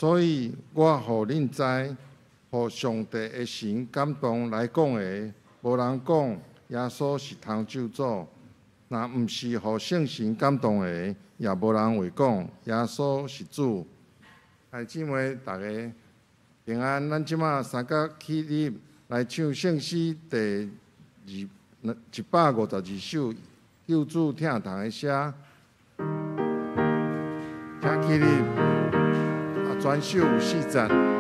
所以我予恁知，予上帝的神感動來講的，無人講耶穌是通咒詛。若毋是予聖神感動的，也無人會講耶穌是主。兄姊妹，逐家平安。咱這馬三角起立來唱聖詩第二152首《救主疼痛的聲》，請起立。啊，全首有四節。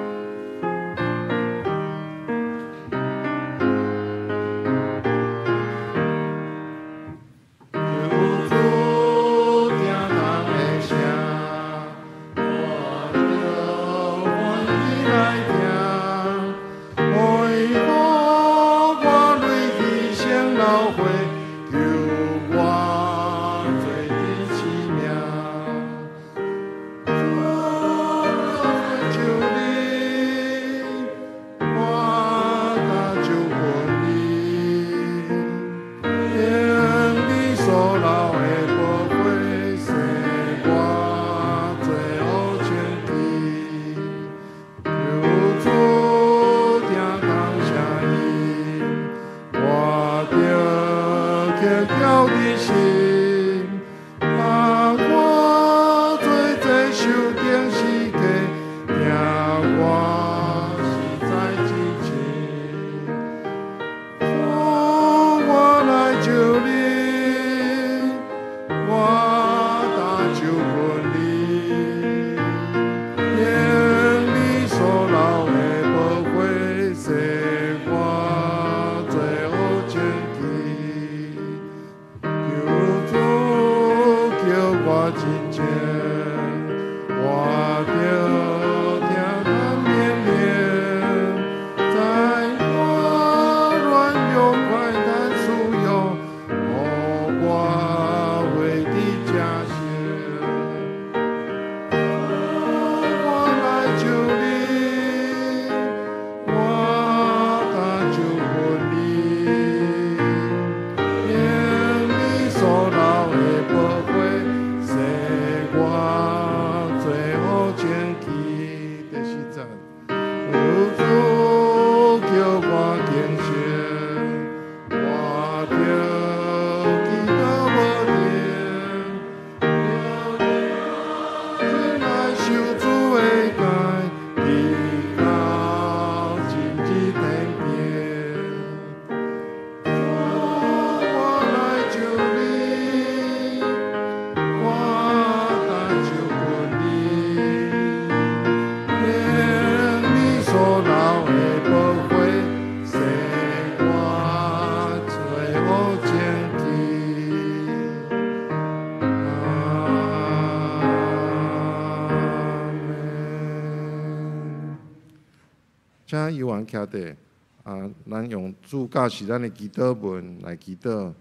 請有緣徛佇啊，咱用主教示咱的祈禱文來祈禱。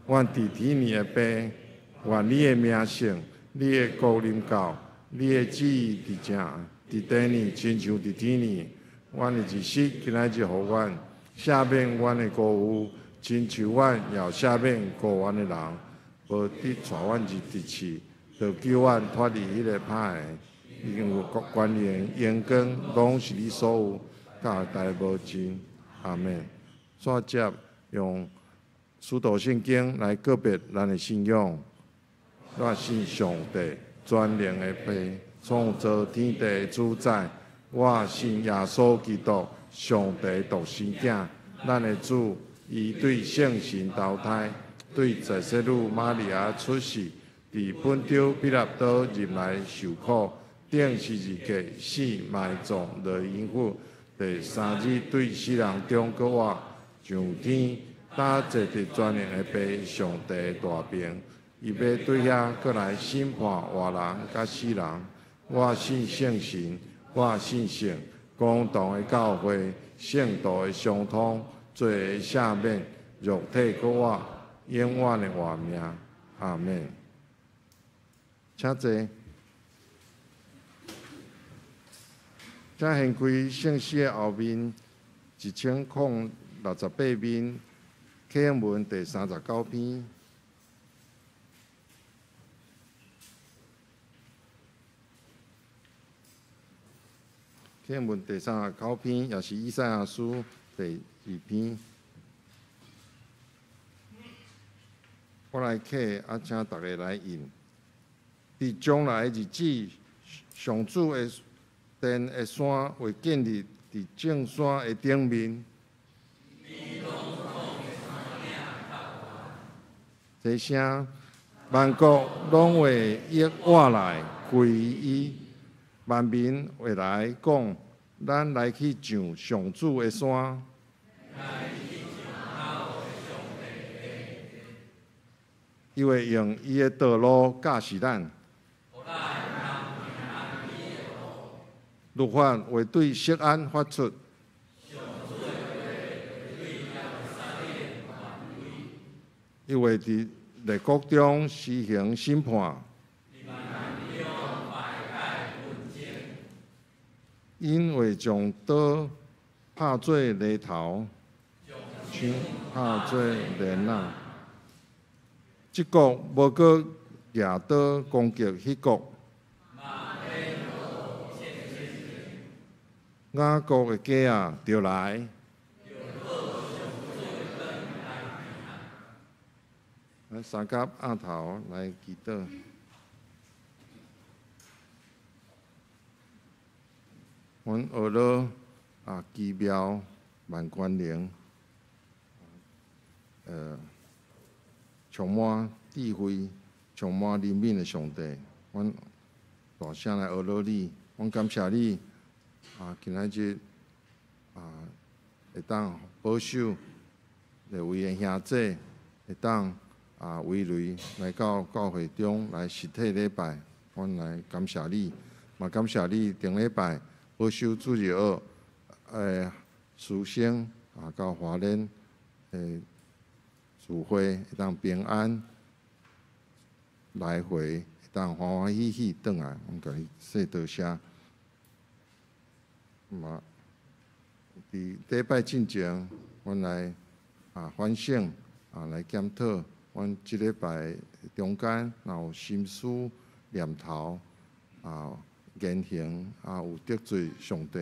阮佇天的父，願你的名聖，你的國臨到，你的旨意佇正佇地呢，親像佇天呢。阮的日食今仔日予阮，赦免阮的過誤，親像阮也赦免過阮的人，無得帶阮入敵試，著救阮脫離彼个歹的。因為國權榮榮光攏是你所有，甲大無盡。阿們。煞接用使徒信經來告別咱的信仰。我信上帝全能的父，創造天地的主宰。我信耶穌基督，上帝獨生囝，咱的主，伊對聖神投胎，對在聖女瑪利亞出世，佇本丟彼拉多入來受苦。釘十字架，死埋葬，落陰府，第三日對死人中閣活，上天，搭坐佇全能的父上帝大爿，伊欲對遐閣來審判活人佮死人。我信聖神，我信聖公同的教會，聖徒的相通，罪的赦免，肉體閣活，永遠的活命。阿們。請坐。請掀開聖詩的後面1068面，啟應文第39篇。經文第三十九篇，也是以賽亞書第二篇。我來啟，啊，請逐家來印。佇將來的日子，上主的殿的山會建立佇眾山的頂面。這聲萬國攏會躍活來歸伊，萬民會來講：咱來去上上主的山。伊會用伊的道路教示咱，律法會對錫安發出，伊會佇列國中施行審判，𪜶會將刀拍做犁頭，槍拍做鐮仔。這國無閣舉刀攻擊彼國，雅各的家仔著來，咱三甲阿頭來祈禱。阮學了啊，奇妙萬權能，充滿智慧、充滿憐憫的上帝，阮大聲來阿羅你，阮感謝你啊！今仔日啊，會當保守利未的兄弟，會當啊圍內來到教會中來實體禮拜，阮來感謝你，嘛感謝你頂禮拜保守主日學的師生啊，到華聯的聚會會當平安來回，會當歡歡喜喜轉來，阮共你說多謝。嘛，佇禮拜進前，阮來啊反省啊來檢討，阮這禮拜中間若有心思念頭啊言行啊有得罪上帝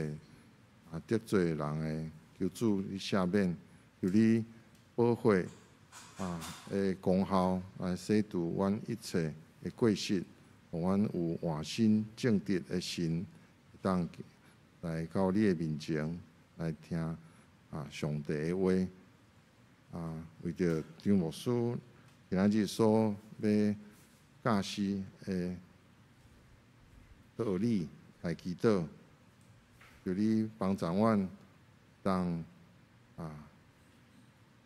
啊得罪人的，求主你赦免，求你寶血啊的功效來洗除阮一切的過失，予阮有換心正直的心，會當來到你的面前來聽啊上帝的話啊，為著張牧師今仔日所欲教示的道理來祈禱，求你幫助阮當啊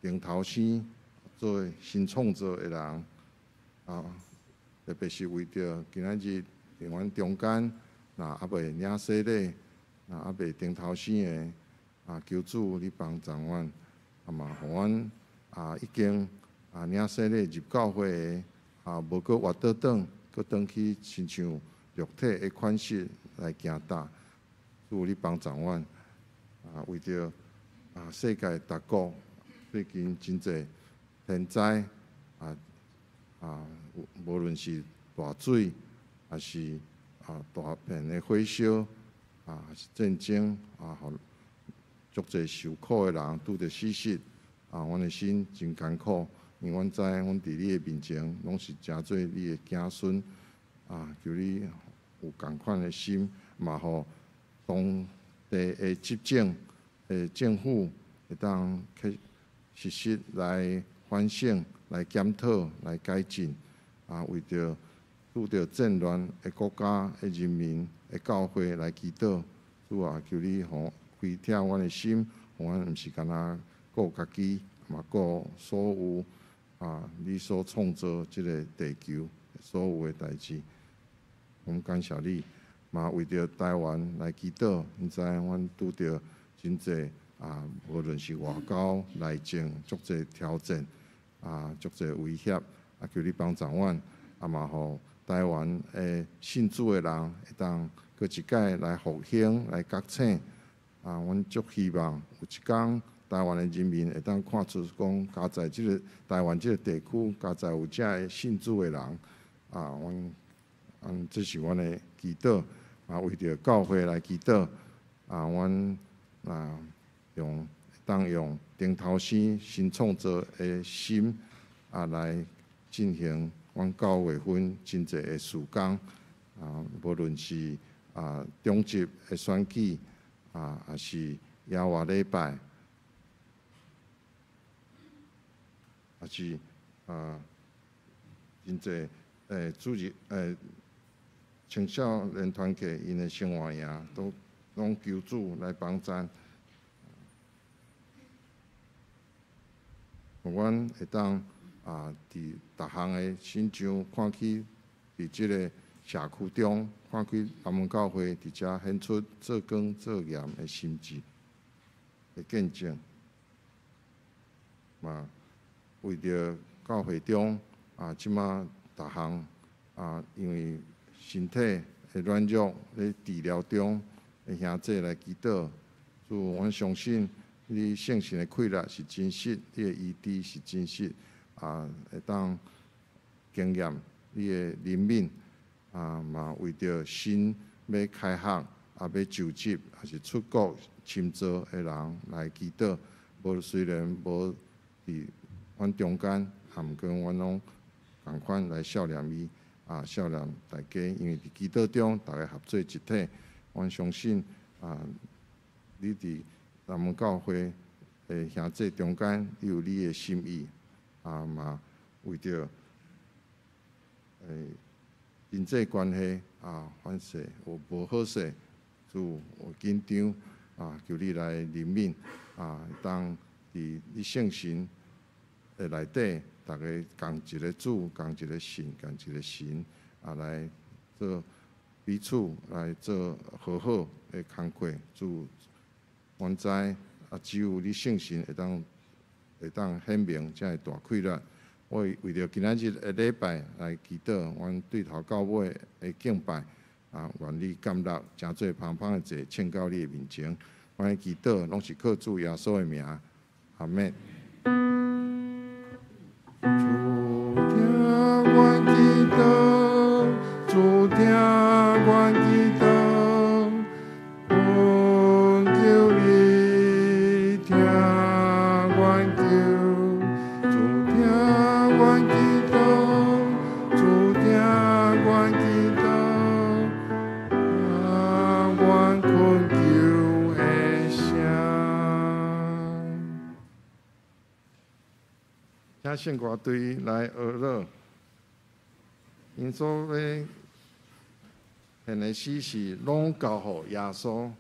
重頭生做新創造的人啊，特別是為著今仔日佇阮中間，若猶未領洗禮，若猶未重頭生的啊，求主你幫助阮，啊嘛，予阮啊已經啊領洗禮入教會的啊，無閣活倒轉，閣轉去親像肉體的款式來行踏，主你幫助阮啊，為著啊世界各國最近真濟天災啊啊，無論是大水，抑是啊大片的火燒啊，是戰爭啊，予足濟受苦的人拄著死失啊，阮的心真艱苦，因為阮知阮佇你的面前，攏是成做你的子孫啊，求你有仝款的心，嘛予當地的執政的政府會當去實實來反省、來檢討、來改進啊，為著拄著戰亂的國家的人民的教會來祈禱，主啊，求你予開疼阮的心，予阮毋是干焦顧家己，嘛顧所有啊，你所創造這个地球所有的代誌。阮感謝你，嘛為著台灣來祈禱。你知影阮拄著真濟啊，無論是外交、內政，足濟挑戰啊，足濟威脅，啊，求你幫助阮，啊嘛予台灣的信主的人會當閣一擺來復興、來覺醒。啊，阮足希望有一工台灣的人民會當看出講，佳哉這个台灣這个地區，佳哉有遮个信主的人。啊，阮，這是阮的祈禱。啊，為著教會來祈禱。啊，啊，阮啊用當用頂頭生新創造的心啊來進行阮9月份真濟的事工啊，無論是啊長執的選舉啊，抑是耶和華禮拜，抑是啊真濟主日青少年團契𪜶的生活營，都攏求主來幫贊。予阮會當啊，佇逐項的現象看起，佇這个社區中，看起南門教會佇遮顯出做光做鹽的心志的見證。嘛，為著教會中啊，這馬逐項啊，因為身體的軟弱咧治療中的兄弟來祈禱，主，阮相信你聖神的氣力是真實，你的醫治是真實，啊，會當經驗你的憐憫，啊，嘛為著新欲開學，啊，欲就職，抑是出國深造的人來祈禱。無雖然無佇阮中間，啊，毋過阮攏仝款來數念伊，啊，數念大家，因為佇祈禱中，逐家合做一體。阮相信，啊，你佇南門教會的兄弟中間，你有你的心意，啊嘛為著人際關係啊，凡勢有無好勢，主有緊張啊，求你來憐憫啊，當佇你聖神的內底，逐家仝一个主，仝一个信，仝一个神啊，來做彼此來做和好的工課。主，阮知啊，只有你聖神會當顯明這个大氣力。我為著今仔日的禮拜來祈禱，阮對頭到尾的敬拜啊，願你甘納，成做芳芳的祭，獻到你的面前。阮的祈禱攏是靠主耶穌的名，阿們。主聽阮祈禱，主聽阮祈禱，懇求你聽阮求。主聽阮祈禱，主聽阮祈禱，聽阮懇求的聲。請聖歌隊來學樂，𪜶所欲獻的詩是攏交予耶穌。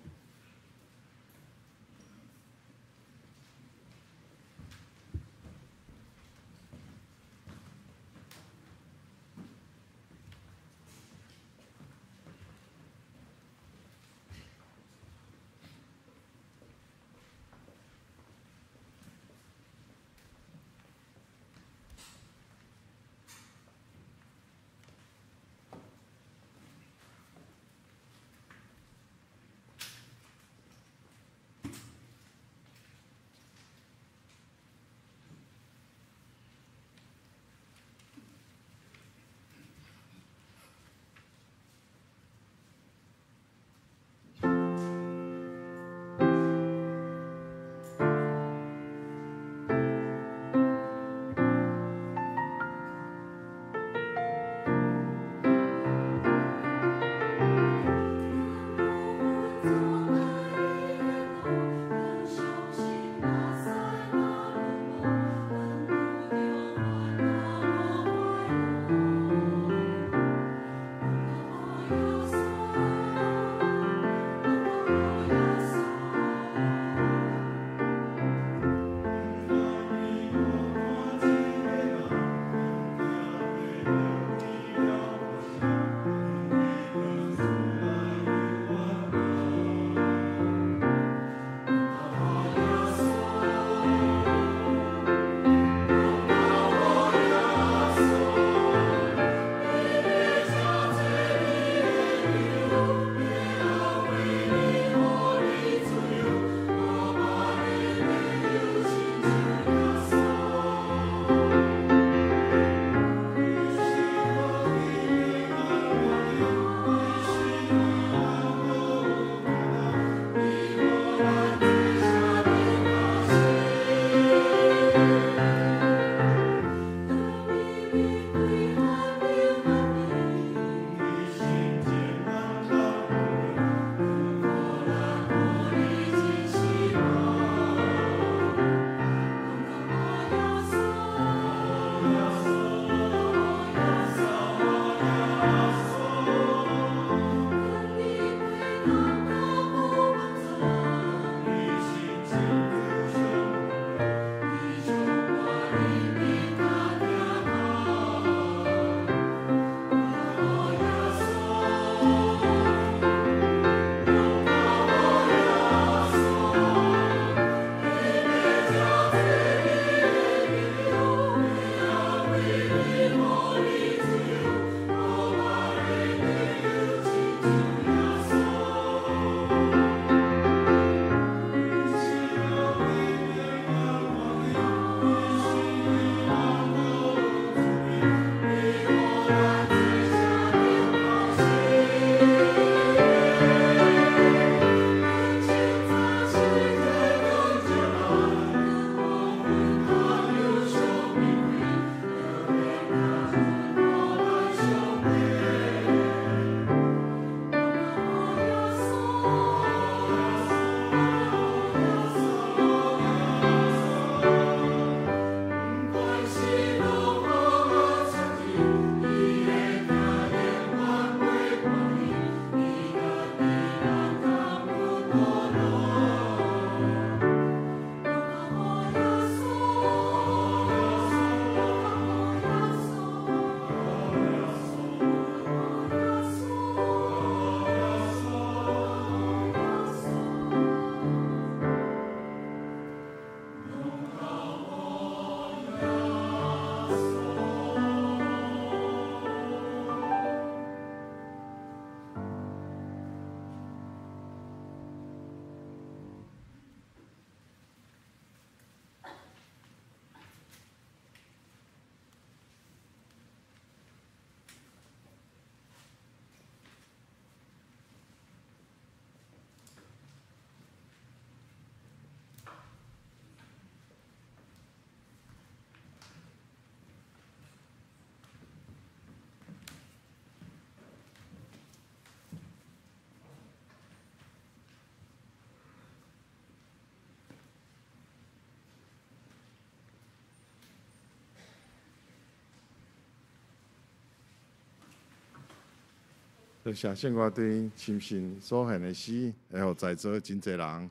多謝聖歌隊深信所獻的詩，會予在座真濟人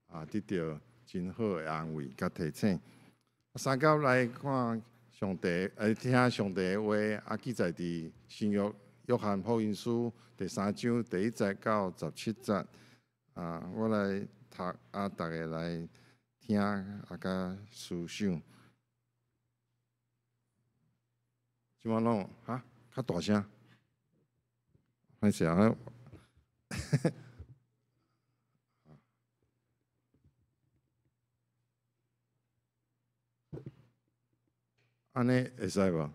啊得著真好的安慰佮提醒。三甲來看上帝，聽上帝的話，啊，記載佇新約約翰福音書第三章第一節到十七節。啊，我來讀，啊，逐家來聽，啊，佮思想。這擺攏哈較大聲。歹勢啊！按呢會使無？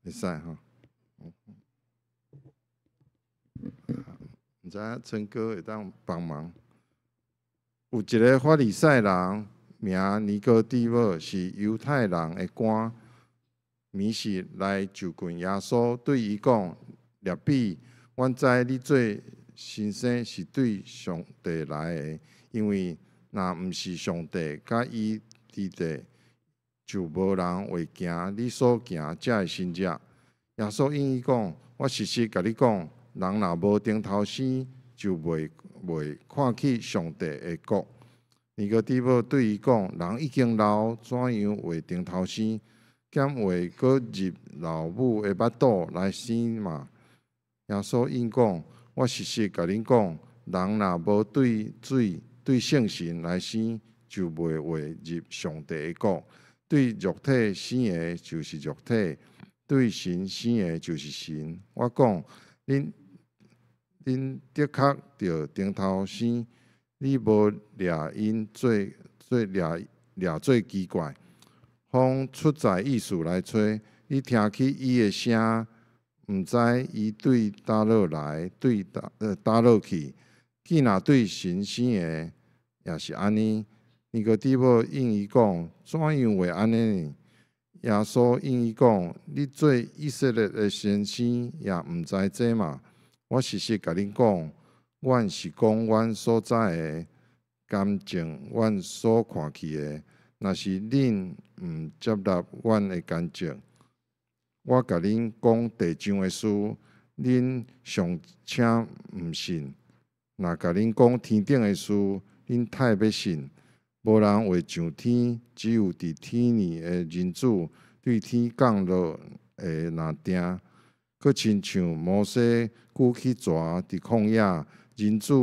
會使吼。毋知影春哥會當幫忙。有一个法利賽人，名尼哥底母，是猶太人的官，暝時來就近耶穌，對伊講：辣彼，阮知你做先生是對上帝來的，因為若毋是上帝佮伊佇咧，就無人會行你所行這个神蹟。耶穌應伊講：我實實共你講，人若無重頭生，就袂看見上帝的國。尼哥底母對伊講：人已經老，怎樣會重頭生？敢會閣入老母的腹肚來生嗎？耶穌應講：我實實共恁講，人若無對水、對聖神來生，就袂會入上帝的國。對肉體生的，就是肉體；對神生的，就是神。我講，恁恁的確著重頭生，你無掠𪜶做做掠掠做奇怪。風出在異處來吹，你聽去伊的聲，毋知伊對佗落來，對佗落去。囝若對神生的，也是按呢。尼哥底母應伊講：怎樣會按呢呢？耶穌應伊講：你做以色列的先生，也毋知這嗎？我實實共恁講，阮是講阮所知的，見證阮所看見的。若是恁毋接納阮的見證，我共恁講地上的事，恁尚且毋信；若共恁講天頂的事，恁太欲信。無人會上天，只有佇天裡的人子對天降落的那定。閣親像摩西舉起蛇佇曠野，人子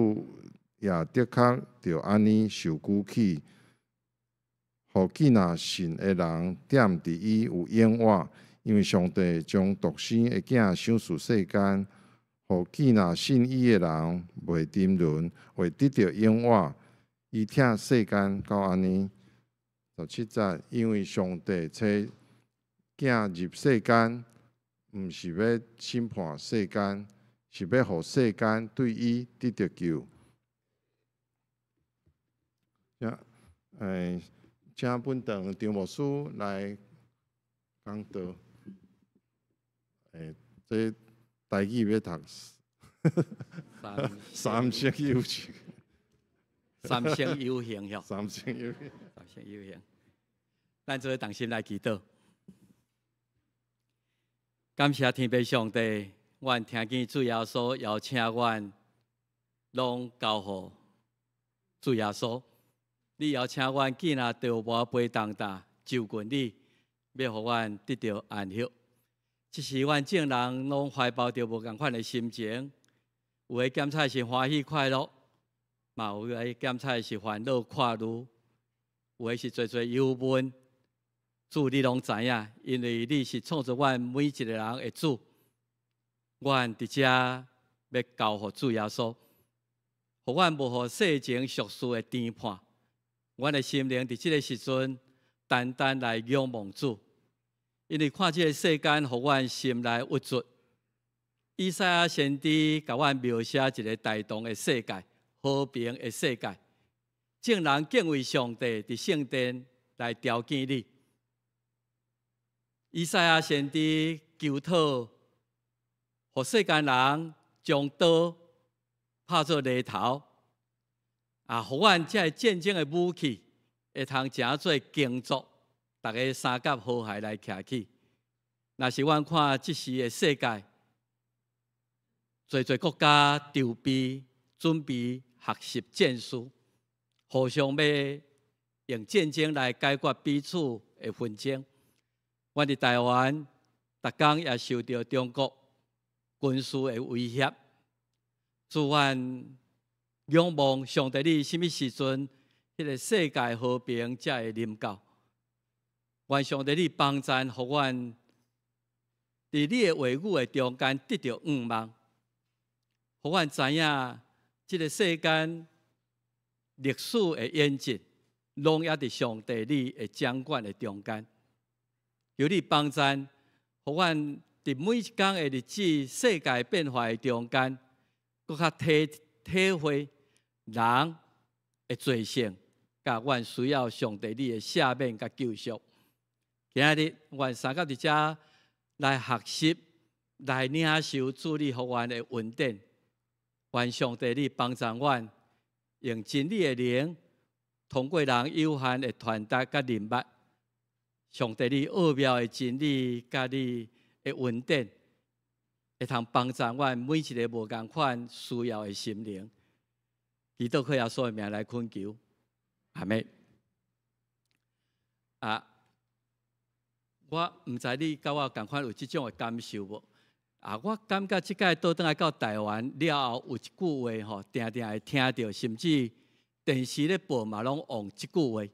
也的確著按呢受舉起，予見若信的人踮佇伊有永活。因為上帝將獨生的囝賞賜世間，予見若信伊的人袂沉淪，會得著永活。伊疼世間到按呢。十七節，因為上帝差囝入世間，毋是欲審判世間，是欲予世間對伊得著救。請本堂張牧師來講道。這台語欲讀三生有幸。三生有幸哟。三生有幸。三生有幸。咱做伙同心來祈禱。感謝天父上帝，阮聽見主耶穌邀請阮，攏交予主耶穌。你邀請阮囝仔著無背重擔就近你，欲予阮得著安息。這時阮眾人攏懷抱著無仝款的心情，有的檢採是歡喜快樂，嘛有的檢採是煩惱闊慮，有的是濟濟憂悶。主你攏知影，因為你是創造阮每一个人的主。阮佇遮欲交予主耶穌，予阮無予世情俗事的牽絆。阮的心靈佇這个時陣，單單來仰望主，因為看這个世間，予阮心內鬱卒。以賽亞先知共阮描寫一个大同的世界，和平的世界，眾人敬畏上帝，佇聖殿來朝見你。以賽亞先知求討，予世間人將刀拍做犁頭，啊，予阮這个戰爭的武器會通成做耕作，逐家相佮和諧來徛起。若是阮看這時的世界，濟濟國家籌備準備學習戰術，互相欲用戰爭來解決彼此的紛爭。阮佇台灣，逐工也受著中國軍事的威脅。主，阮仰望上帝，你啥物時陣，彼個世界和平才會臨到？願上帝你幫贊，予阮佇你的話語的中間得著向望，予阮知影這个世間歷史的演進，攏猶佇上帝你的掌管的中間。求你幫贊，予阮佇每一工的日子、世界變化的中間，閣較體體會人的罪性，佮阮需要上帝你的赦免佮救贖。今仔日，阮三個佇遮來學習，來領受主你予阮的恩典。願上帝你幫助阮，用真理的靈，通過人有限的傳達佮認捌。上帝你奧妙的真理，佮你的恩典，會通幫助阮每一个無仝款需要的心靈。祈禱靠耶穌的名來懇求，阿們。啊，我毋知你佮我仝款有這種的感受無？啊，我感覺這擺倒轉來到台灣了後，有一句話吼，定定會聽著，甚至電視咧播嘛，攏用這句話。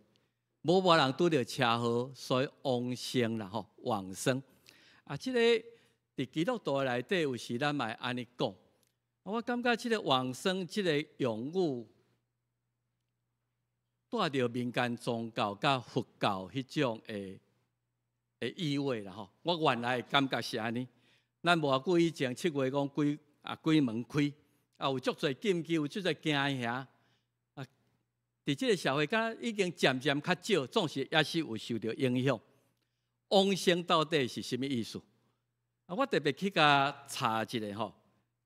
無某人拄著車禍，所以往生啦吼，往生。啊，這个佇基督徒內底有時咱嘛會按呢講。我感覺這个往生這个用語，帶著民間宗教佮佛教彼種的的意味啦吼。我原來的感覺是按呢。咱無偌久以前7月講鬼啊鬼門開，啊有足濟禁忌，有足濟驚嚇。啊，佇這个社會，敢已經漸漸較少，總是猶是有受著影響。往生到底是啥物意思？啊，我特別去共查一下吼，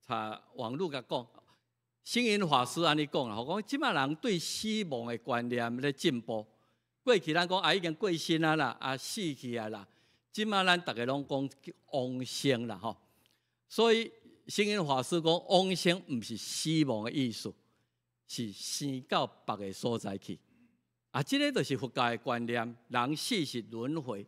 查網路共講，星雲法師按呢講啦，吼講這馬人對死亡的觀念咧進步。過去咱講啊已經過身啊啦，啊死去啊啦，這馬咱逐家攏講往生啦吼。所以星雲法師講往生毋是死亡的意思，是生到別个所在去。啊，這个就是佛教的觀念，人死是輪迴，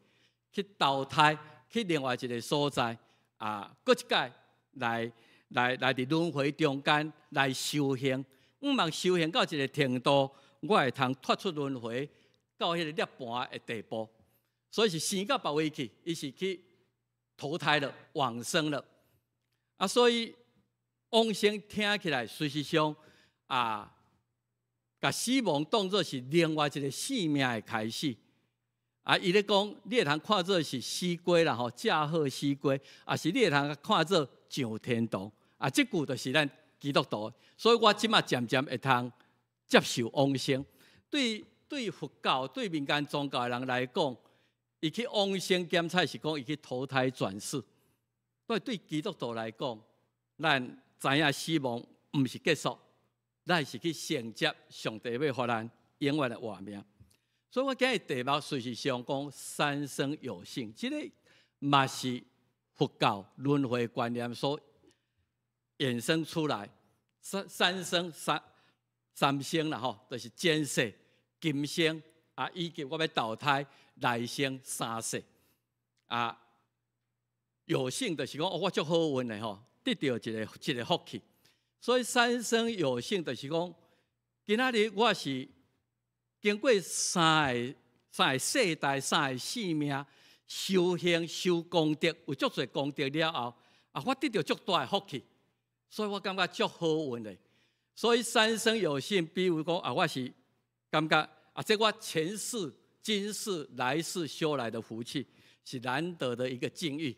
去投胎去另外一个所在啊，閣一擺來來來佇輪迴中間來修行，向望修行到一个程度，我會通脫出輪迴，到彼个涅槃的地步。所以是生到別位去，伊是去投胎了，往生了。啊，所以往生聽起來，事實上啊，共死亡當做是另外一个生命的開始。啊，伊咧講，你會通看做是死過啦吼，駕鶴死過，抑是你會通看做上天堂。啊，這句就是咱基督徒，所以我這馬漸漸會通接受往生。對對佛教、對民間宗教的人來講，伊去往生檢採是講伊去投胎轉世。對對基督徒來講，咱知影死亡毋是結束，咱是去承接上帝欲予咱永遠的活命。所以我今日題目事實上講三生有幸，這个嘛是佛教輪迴觀念所衍生出來。三三生三三生啦吼，就是前世、今生啊，以及我欲投胎來生三世啊。有幸就是講，我足好運的吼，得著一个一个福氣。所以三生有幸就是講，今仔日我是經過三个三个世代、三个生命修行、修功德，有足濟功德了後，啊，我得著足大的福氣，所以我感覺足好運的。所以三生有幸，比如講啊，我是感覺啊，這我前世、今世、來世修來的福氣，是難得的一個境遇。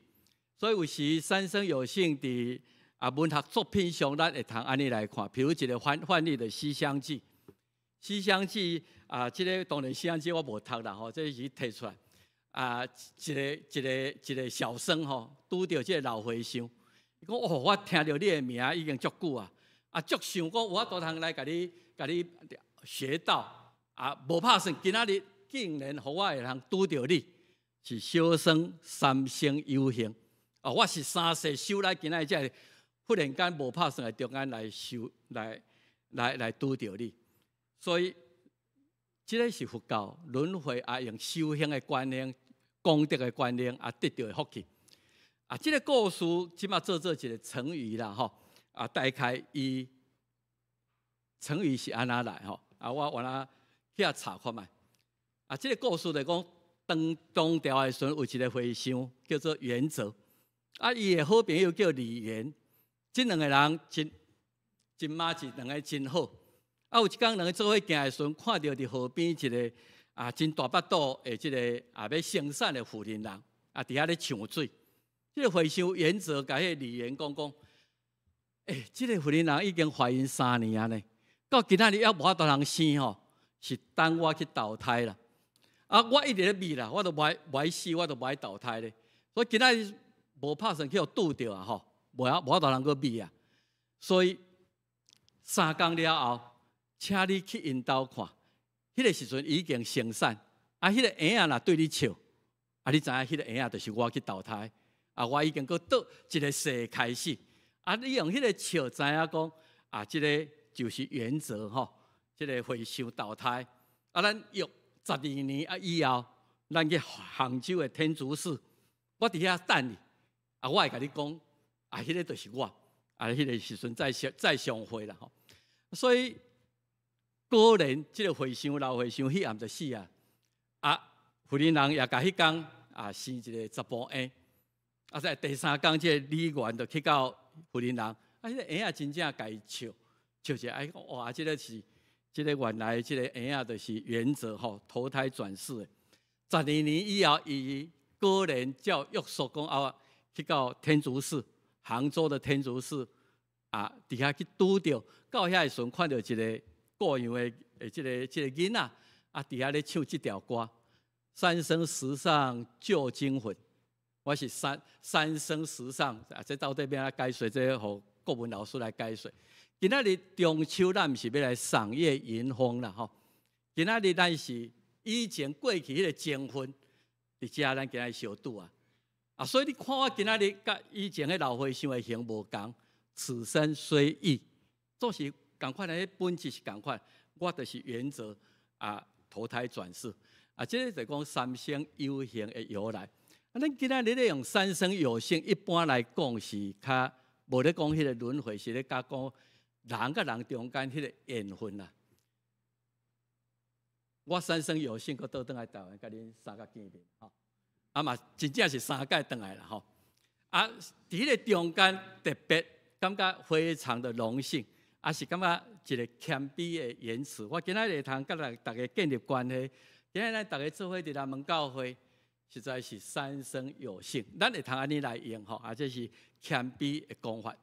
所以有時三生有幸佇啊文學作品上，咱會通按呢來看，比如一个翻翻譯的《西廂記》，《西廂記》啊，這个當然《西廂記》我無讀啦吼，這是提出來啊，一个一个一个小僧吼，拄著這个老和尚，伊講哦，我聽著你的名已經足久啊，啊，足想講有法度通來共你共你學道啊，無拍算今仔日竟然予我會通拄著你，是小僧三生有幸。哦，我是三世修來今仔日才忽然間無拍算的中間來受來來來拄著你，所以這个是佛教輪迴啊，用修行的觀念、功德的觀念啊，得著的福氣。啊，這个故事這馬做做一个成語啦，吼啊，大概伊成語是按怎來吼？啊，我原來去遐查看覓。啊，這个故事就講，當唐朝的時陣有一个和尚叫做圓澤，啊，伊的好朋友叫李岩，這兩个人真真麻吉，兩个真好。啊，有一工兩个做伙行的時陣，看著佇河邊一个啊真大腹肚的這个啊欲生產的婦人人，啊，佇遐咧搶水。這个和尚圓澤共彼个李岩講講，欸，這个婦人人已經懷孕3年啊呢，到今仔日猶無法度通生吼，是等我去投胎啦。啊，我一直咧覕啦，我都無愛死，我都無愛投胎咧。所以今仔日無拍算去予拄著啊吼，無法度通閣覕啊。所以3工了後，請你去𪜶兜看，彼个時陣已經生產，啊，彼个嬰仔若對你笑，啊，你知影彼个嬰仔就是我去投胎，啊，我已經閣倒一个世開始，啊，你用彼个笑知影講，啊，這个就是圓澤吼，這个和尚投胎，啊，咱約12年啊以後，咱去杭州的天竺寺，我佇遐等你，啊，我會共你講，啊，彼个就是我，啊，彼个時陣再相會啦吼，所以果然這个和尚老和尚彼暗就死啊，啊，婦人人也共彼工啊生一个查埔嬰，啊，在第三工這个李元就去到婦人人，啊，彼个嬰仔真正共伊笑，笑一下，哎，哇，這个是。這个原來這个嬰仔就是圓澤吼投胎轉世的。12年以後，伊果然照約束講啊，去到天竺寺，杭州的天竺寺啊，佇遐去拄著，到遐的時陣看著一个故樣的的這个囡仔啊，佇遐咧唱這條歌：三生石上舊精魂。我是三生石上啊，這到底欲按怎解說？這予國文老師來解說。今仔日中秋，咱毋是欲來賞月吟風啦吼。今仔日咱是以前過去彼个情分，佇遮咱今仔日相拄啊。啊，所以你看我今仔日佮以前彼老和尚的形無仝，此身雖異，總是仝款的，本質是仝款。我就是圓澤啊，投胎轉世啊，這个就講三生有幸的由來。啊，咱今仔日咧用三生有幸，一般來講是較無咧講彼个輪迴，是咧較講人佮人中間彼个緣分啦。我三生有幸，閣倒轉來台灣，佮恁三個見面吼。啊嘛，真正是三擺轉來啦吼。啊，佇彼个中間特別感覺非常的榮幸，也是感覺一个謙卑的言辭。我今仔日會通佮大家建立關係，今仔日咱逐家做伙佇南門教會，實在是三生有幸。咱會通按呢來用吼，啊，這是謙卑的講法。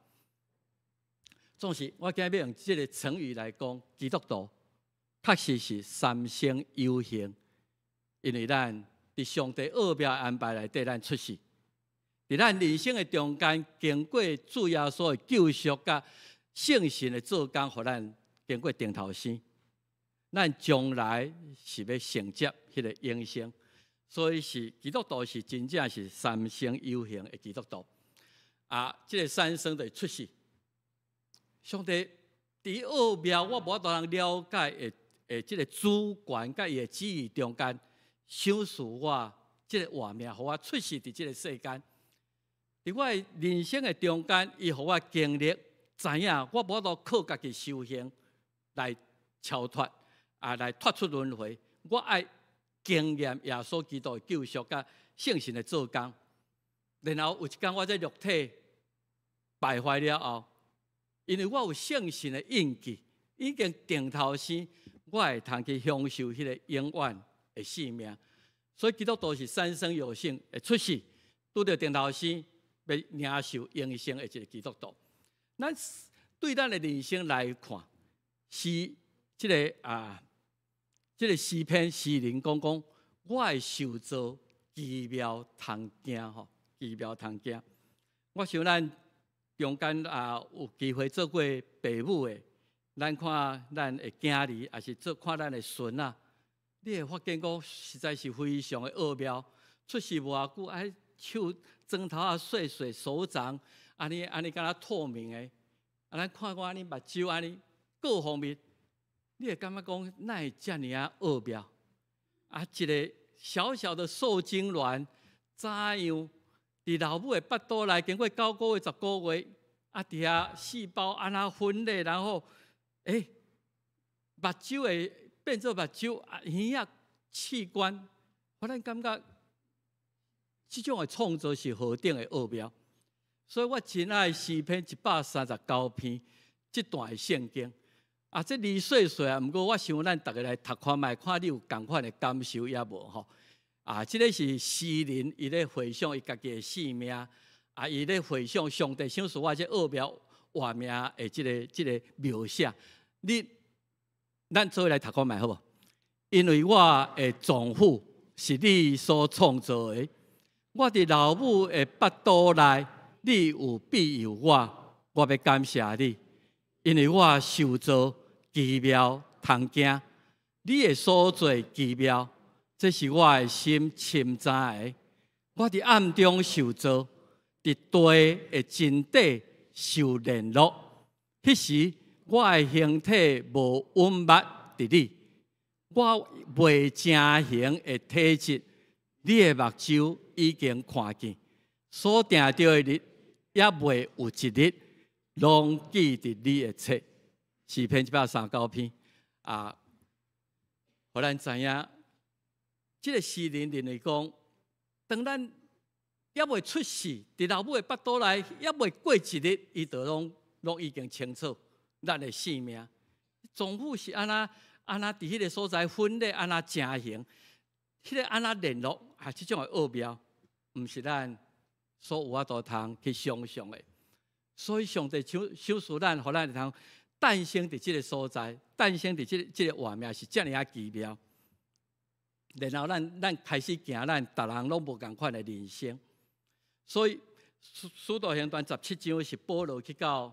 總是我今日欲用這个成語來講，基督徒確實是三生有幸，因為咱佇上帝奧妙安排內底，咱出世，佇咱人生的中間，經過主耶穌的救贖佮聖神的做工，予咱經過重頭生，咱將來是欲承接彼个永生，所以是基督徒是真正是三生有幸的基督徒。啊，這个三生的出世，上帝佇奧妙我無法度通了解的的這个主權佮伊的旨意中間，賞賜我這个活命，予我出世佇這个世間。佇我的人生的中間，伊予我經歷，知影我無法度靠家己修行來超脫，啊，來脫出輪迴。我愛經驗耶穌基督的救贖佮聖神的做工。然後有一工我這肉體敗壞了後，因為我有聖神的印記，已經重頭生，我會通去享受彼个永遠的生命。所以基督徒是三生有幸會出世，拄著重頭生，欲領受永生的一个基督徒。咱對咱的人生來看，是這个啊，這个詩篇詩人講講，我的受造奇妙通驚吼，奇妙通驚。我想咱中間啊有機會做過爸母的，咱看咱的囝兒，抑是做看咱的孫仔，你會發現講實在是非常的奧妙。出世無偌久，啊手指頭仔細細手掌，按呢按呢敢若透明的，啊，咱看過按呢目睭按呢各方面，你會感覺講哪會遮爾仔奧妙？啊，一個小小的受精卵，怎樣佇老母的腹肚內經過9個月、10個月，啊，佇遐細胞按怎分裂，然後，目睭會變做目睭，啊，耳仔器官，予咱感覺這種的創造是何等的奧妙。所以我真愛詩篇139篇這段的聖經。啊，這字細細啊，毋過我想咱逐家來讀看覓，看你有仝款的感受抑無吼？啊，這个是詩人伊咧回想伊家己的生命，啊，伊咧回想上帝賞賜我這奧妙活命的這个描寫。咱做伙來讀看覓好無？因為我的臟腑是你所創造的，我佇老母的腹肚內，你有庇佑我，我欲感謝你，因為我受造奇妙通驚，你的所做奇妙，這是我的心深知的。我佇暗中受造，佇地的真底受聯絡。彼時我的形體無隱密佇你，我未成形的體質，你的目睭已經看見，所定著的日猶未有一日，攏記佇你的冊。詩篇139篇啊，予咱知影，這个詩人認為講，當咱猶未出世，佇老母的腹肚內，猶未過一日，伊就攏已經清楚咱的性命。臟腑是按怎按怎佇彼个所在分裂，按怎成形，彼个按怎聯絡，啊，這種的奧妙，毋是咱所有法度通去想象的。所以上帝賞賞賜咱，予咱會通誕生佇這个所在，誕生佇這个活命是遮爾仔奇妙。然後咱開始行咱逐人攏無仝款的人生。所以使徒行傳17章是保羅去到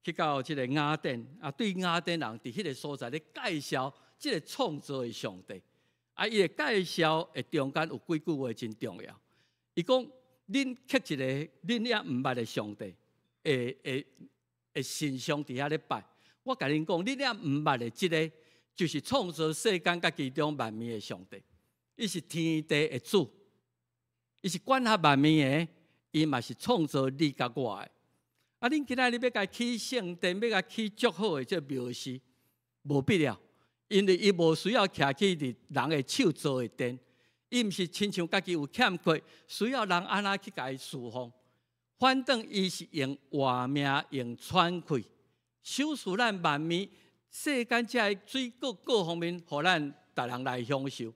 這个雅典啊，對雅典人佇彼个所在咧介紹這个創造的上帝。啊，伊的介紹的中間有幾句話真重要。伊講：恁刻一个恁猶毋捌的上帝，會神像佇遐咧拜。我共恁講，恁猶毋捌的這个，就是創造世間佮其中萬物的上帝。伊是天地的主，伊是管轄萬物的，伊嘛是創造你佮我的。啊，恁今仔日欲共伊起聖殿，欲共伊起足好的這廟寺，無必要，因為伊無需要徛起佇人的手做的殿，伊毋是親像家己有欠缺，需要人按怎去共伊侍奉。反正伊是用活命，用喘氣，賞賜咱萬物，世間這个水果各方面，予咱逐人來享受。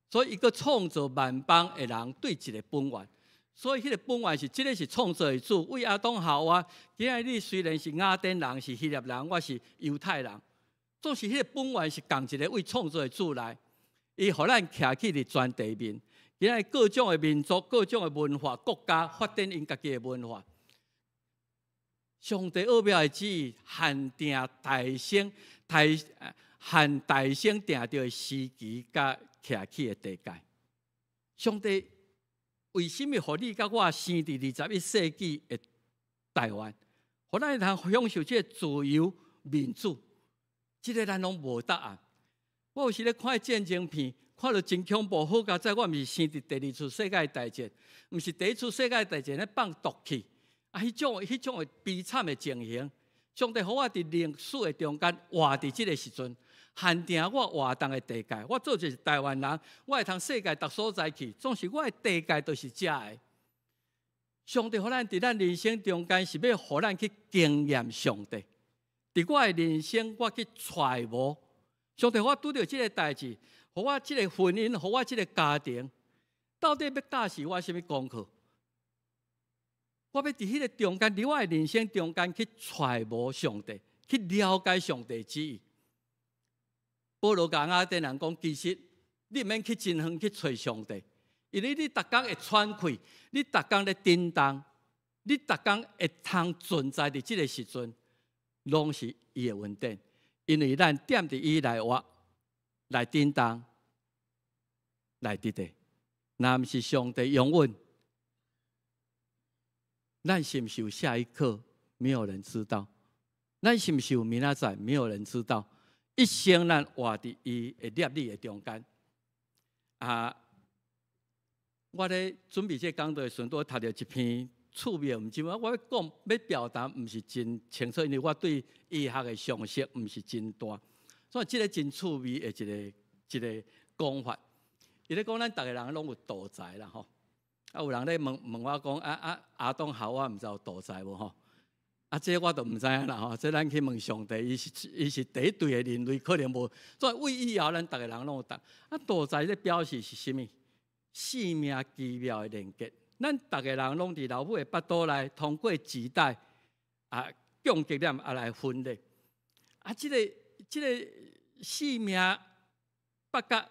所以，伊閣創造萬邦的人對一个本源。所以，彼个本源是這个是創造的主，為亞當夏娃。今仔日雖然是雅典人，是希臘人，我是猶太人，總是彼个本源是仝一个位創造的主來，伊予咱徛起佇全地面。今仔日各種的民族、各種的文化、國家發展𪜶家己的文化。上帝奧妙的旨意限定大省、大限大省定著的時期佮徛起的地界。上帝為啥物予你佮我生佇21世紀的台灣，予咱會通享受這个自由民主？這个咱攏無答案。我有時咧看戰爭片，看著真恐怖。好佳哉，我毋是生佇第二次世界大戰，毋是第一次世界大戰咧放毒氣，啊，彼種的悲慘的情形。上帝予我佇歷史的中間活佇這个時陣，限定我活動的地界。我做一個台灣人，我會通世界逐所在去，總是我的地界就是遮的。上帝予咱佇咱人生中間是欲予咱去經驗上帝。佇我的人生，我去揣摩上帝，我拄著這个代誌，予我這个婚姻，予我這个家庭，到底欲教示我啥物功課？我欲佇彼个中間，佇我的人生中間去揣摩上帝，去了解上帝旨意。保羅共雅典人講，其實你毋免去真遠去揣上帝，因為你逐工會喘氣，你逐工咧振動，你逐工會通存在佇這个時陣，攏是伊的恩典。因為咱踮佇伊內活，來振動，來佇的，若毋是上帝容允，咱是毋是有下一刻？沒有人知道。咱是毋是有明仔載？沒有人知道。一生咱活佇伊的攝理的中間。啊，我咧準備這講道的時陣，拄讀著一篇趣味的文章。我欲講欲表達，毋是真清楚，因為我對醫學的常識毋是真大，所以這個真趣味的一個講法。伊咧講咱逐个人攏有肚臍啦吼。啊，有人咧問問我講啊啊，亞當夏娃毋知有肚臍無吼？啊，這我都毋知影啦吼。這咱去問上帝，伊是第一對的人類，可能無。所以為以後咱逐个人攏有肚。啊，肚臍咧表示是啥物？生命奇妙的連結。咱逐个人攏佇老母的腹肚內，通過臍帶啊，降格點啊來分裂。啊，這個生命腹佮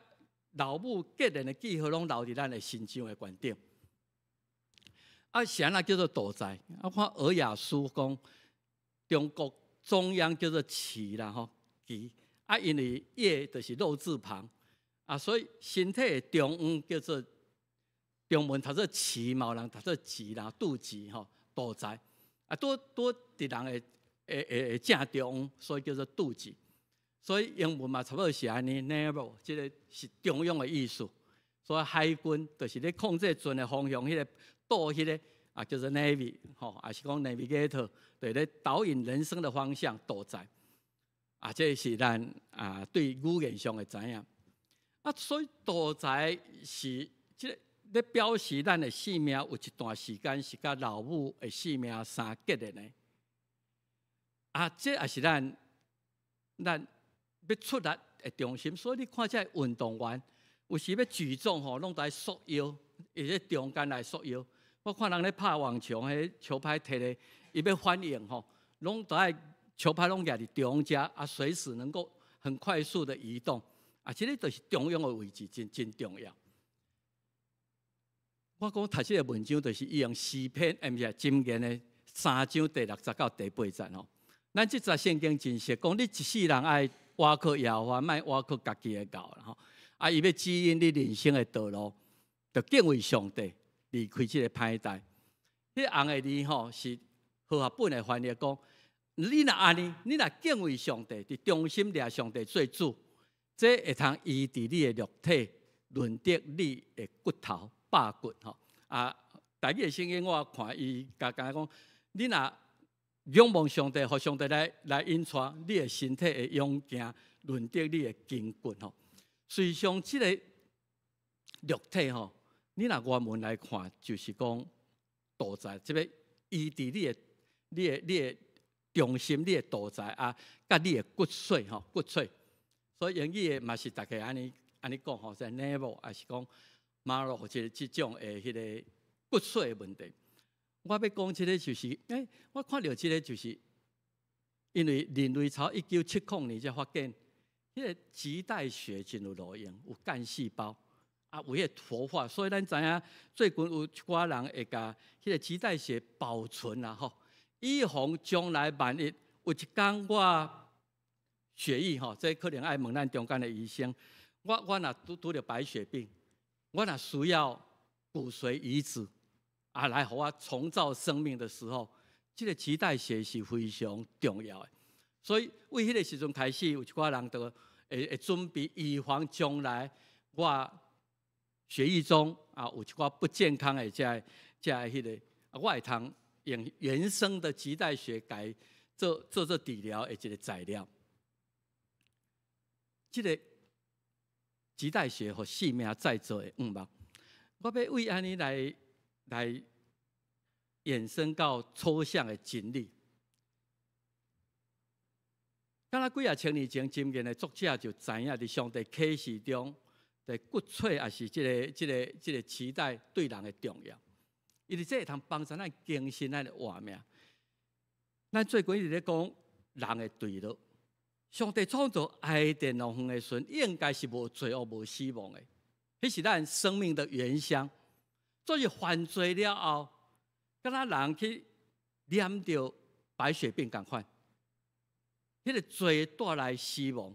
老母結連的記號，攏留佇咱的身上的懸頂。啊，是按怎叫做肚臍？啊，看爾雅書講，中國中央叫做臍啦吼，臍。啊，因為葉就是肉字旁，啊，所以身體的中央叫做中文讀做臍，嘛有人讀做臍啦，肚臍吼，肚臍。啊，拄拄佇人的正中央，所以叫做肚臍。所以英文嘛，差不多是按呢，navel，這個是中央的意思。所以海軍就是咧控制船的方向，彼個舵彼個啊，叫做 navy 吼，也是講 navigator，對咧導引人生的方向，肚臍。啊，這是咱啊對語言上的知影。啊，所以肚臍是這個咧表示咱的生命有一段時間是佮老母的生命相結連的。啊，這也是咱欲出力的中心。所以你看這運動員有時欲舉重吼，攏愛束腰，伊咧中間來束腰。我看人咧拍網球，彼球拍提咧，伊欲反應吼，攏都愛球拍攏舉佇中間，啊，隨時能夠很快速的移動。啊，這個就是中央的位置，真真重要。我講讀這個文章，就是伊用詩篇，毋是箴言的三章第六節到第八節吼。咱這節聖經真熟，講你一世人愛倚靠耶和華，莫倚靠家己的𠢕吼。啊，伊欲指引你人生的道路，就敬畏上帝，離開這个歹代。彼紅的字吼是和合本的翻譯講，你若按呢，你若敬畏上帝，佇忠心掠上帝做主，這會通醫治你的肉體，潤得你的骨頭、百骨吼。啊，台語的聖經我看伊共共講，你若仰望上帝，予上帝來引帶，你的身體會勇健，潤得你的筋骨吼。實際上，這个肉體吼，你若原文來看，就是講肚臍，這个醫治你的中心，你的肚臍啊，佮你的骨髓吼，骨髓。所以英語的嘛是大概按呢按呢講吼，在 navel 還是講 marrow 這種的彼个骨髓的問題。我欲講這个就是，我看著這个就是，因為人類從1970年才發現，彼个臍帶血真有路用，有幹細胞，啊，有彼个活化，所以咱知影最近有一寡人會共彼个臍帶血保存啊吼，以防將來萬一有一工我血液吼，這可能愛問咱中間的醫生，我若拄著白血病，我若需要骨髓移植啊，來予我重造生命的時候，這个臍帶血是非常重要的。所以為彼个時陣開始，有一寡人就會準備預防將來我血液中啊有一寡不健康的這彼个，我會通用原生的臍帶血來做治療的一個材料。這个臍帶血予生命再造的向望，我欲為按呢來衍生到抽象的真理。敢若幾仔千年前，箴言的作者就知影，佇上帝啟示中，佇骨髓抑是這個臍帶對人的重要。因為這會通幫助咱更新咱的活命。咱最近一直咧講人的墜落，上帝創造伊甸樂園的時陣，應該是無罪惡、無死亡的，彼是咱生命的原鄉。所以犯罪了後，敢若人去染著白血病仝款，彼个罪帶來死亡。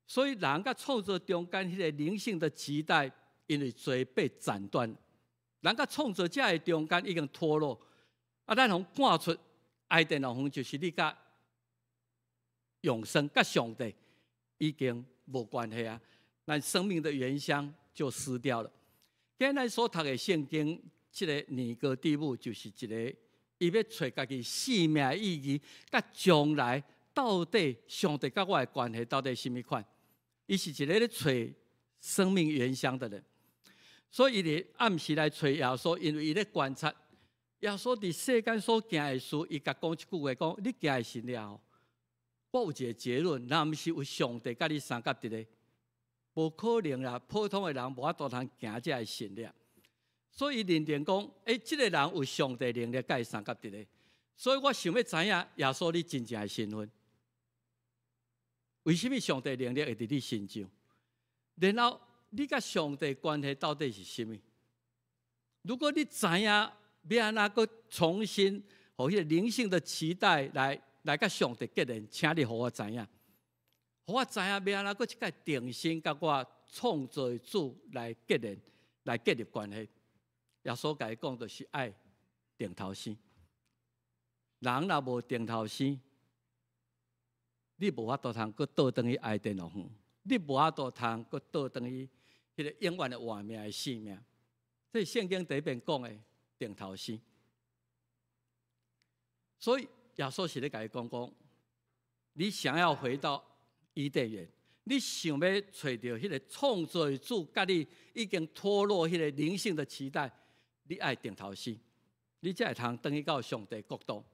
所以人佮創造中間彼个靈性的臍帶，因為罪被斬斷，人佮創造者的中間已經脫落。啊，咱予趕出伊甸樂園，就是你佮永生佮上帝已經無關係啊，咱生命的原鄉就失掉了。今咱所讀的聖經，這個尼哥底母就是一個，伊欲揣家己生命的意義，佮將來到底上帝佮我的關係到底啥物款？伊是一個咧揣生命原鄉的人，所以伊佇暗時來揣耶穌，因為伊咧觀察耶穌佇世間所行的事，伊共講一句話講：你行的神跡哦，我有一個結論，若毋是有上帝佮你相佮佇咧，無可能啦。普通的人無法度通行這个神跡，所以伊認定講：欸，這個人有上帝能力佮伊相佮佇咧，所以我想欲知影耶穌你真正的身份。為什麼上帝能力會佇你身上？然後你佮上帝關係到底是啥物？如果你知影欲按怎閣重新予彼個靈性的臍帶來佮上帝結連，請你予我知影，予我知影欲按怎閣一擺重新佮我創造的主來結連，來建立關係。耶穌共伊講，就是愛重頭生。人若無重頭生，你無法度通閣倒轉去伊甸樂園，你無法度通閣倒轉去彼個永遠的活命的生命。這是聖經第一遍講的重頭生。所以耶穌是咧共伊講講，你想要回到伊甸園，你想欲揣著彼個創造的主，佮你已經脫落彼個靈性的臍帶，你愛重頭生，你才會通轉去到上帝國度。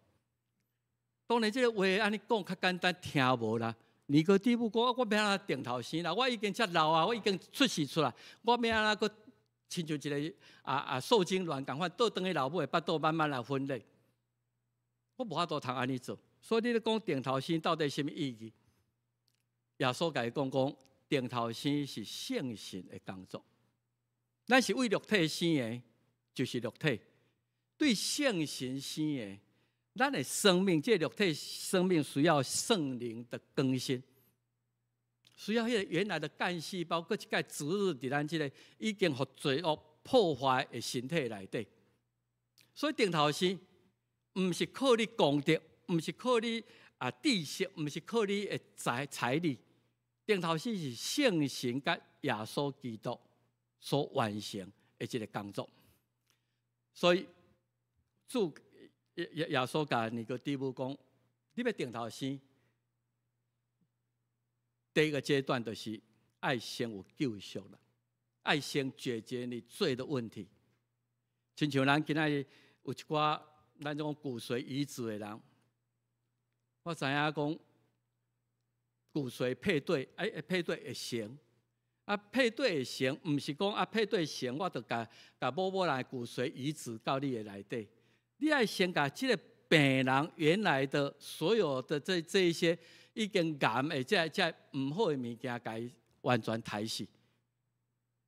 當然，這個話按呢講較簡單，聽無啦。尼哥底母講，我欲按怎重頭生啦？我已經遮老啊，我已經出世出來，我欲按怎閣親像一個受精卵仝款，倒轉去老母的腹肚慢慢來分裂。我無法度通按呢做。所以你咧講重頭生到底啥物意義？耶穌共伊講講，重頭生是聖神的工作。咱是為肉體生的，就是肉體；對聖神生的，咱的生命，這個肉體生命需要聖靈的更新，需要彼個原來的幹細胞，閣一擺植入佇咱這個已經予罪惡破壞的身體內底。所以重頭生，毋是靠你功德，毋是靠你知識，毋是靠你的財力。重頭生是聖神佮耶穌基督所完成的這個工作。所以主耶穌共尼哥底母講，你欲重頭生，第一個階段就是愛先有救贖啦，愛先解決你罪的問題。親像咱今仔日有一寡咱這種骨髓移植的人，我知影講骨髓配對，欸，配對會成，啊，配對會成，毋是講啊配對成，我就共共某某人的骨髓移植到你的內底。你愛先共這個病人原來的所有的這一些已經癌的這毋好的物件，共伊完全刣死。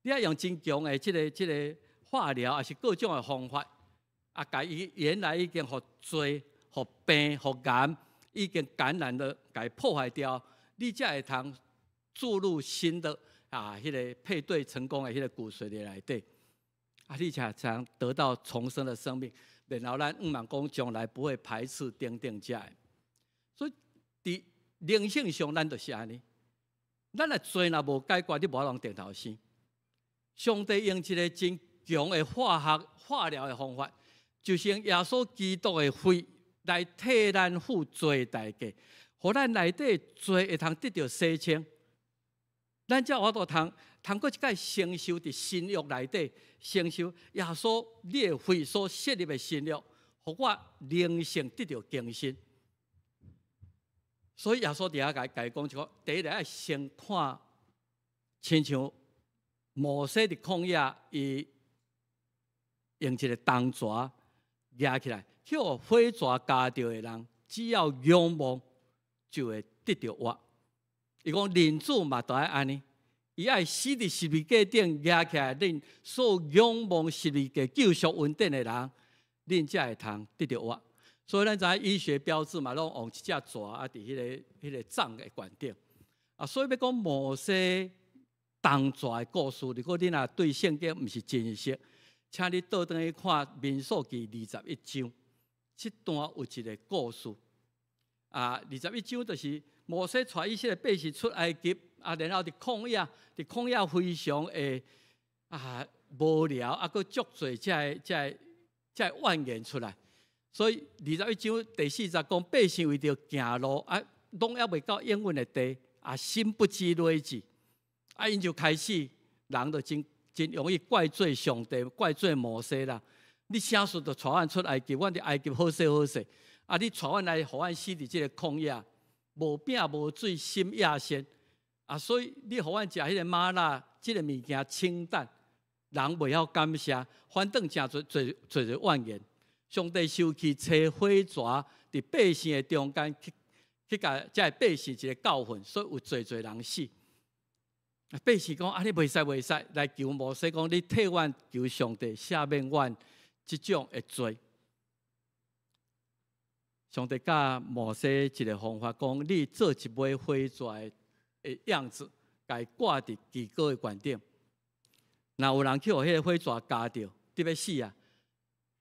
你愛用真強的這個化療，抑是各種的方法，啊，共伊原來已經予罪、予病、予癌已經感染了，共伊破壞掉，你才會通注入新的彼個配對成功的彼個骨髓佇內底，啊，你才才得到重生的生命。然後咱向望講將來不會排斥等等這的。所以佇靈性上，咱就是按呢。咱的罪若無解決，你無法度重頭生。上帝用一個真強的化學化療的方法，就是用耶穌基督的血來替咱付罪代價，予咱內底罪會通得著洗清。咱才有法度通閣一擺承受佇新約內底承受耶穌你的血所設立的新約，予我靈性得著更新。所以耶穌佇遐共伊講一個，第一個愛先看，親像摩西佇曠野，伊用一個銅蛇舉起來，予火蛇咬著的人，只要仰望就會得著活。伊講人子嘛，都愛按呢，伊愛死佇十字架頂舉起來，恁所仰望十字架救贖恩典的人，恁才會通得著活。所以咱知影醫學標誌嘛，攏用一隻蛇啊，佇彼個杖的懸頂。啊，所以欲講摩西銅蛇的故事，如果你若對聖經毋是真熟，請你倒轉去看民數記21章。這段有一个故事。啊，21章就是摩西帶以色列百姓出埃及，啊，然後佇曠野，佇曠野非常的無聊，啊，閣足濟這個怨言出來。所以21章第四節講，百姓為著行路啊，攏猶未到應允的地，啊，心不知累志，啊，𪜶就開始人就真真容易怪罪上帝，怪罪摩西啦。你啥事就帶阮出埃及，阮佇埃及好勢好勢。啊！你帶阮來，予阮死佇這个曠野，無餅無水，心野善。啊！所以你予阮食彼个嗎哪，這个物件清淡，人袂曉感謝，反轉誠濟濟濟濟怨言。上帝受氣，差火蛇佇百姓的中間去共這个百姓一个教訓，所以有濟濟人死。百姓講：啊，你袂使袂使，來求摩西講，你替阮求上帝赦免阮這種的罪。上帝教摩西一个方法，講你做一尾火蛇的樣子，共伊掛佇基高的懸頂。若有人去予彼个火蛇咬著，得欲死啊！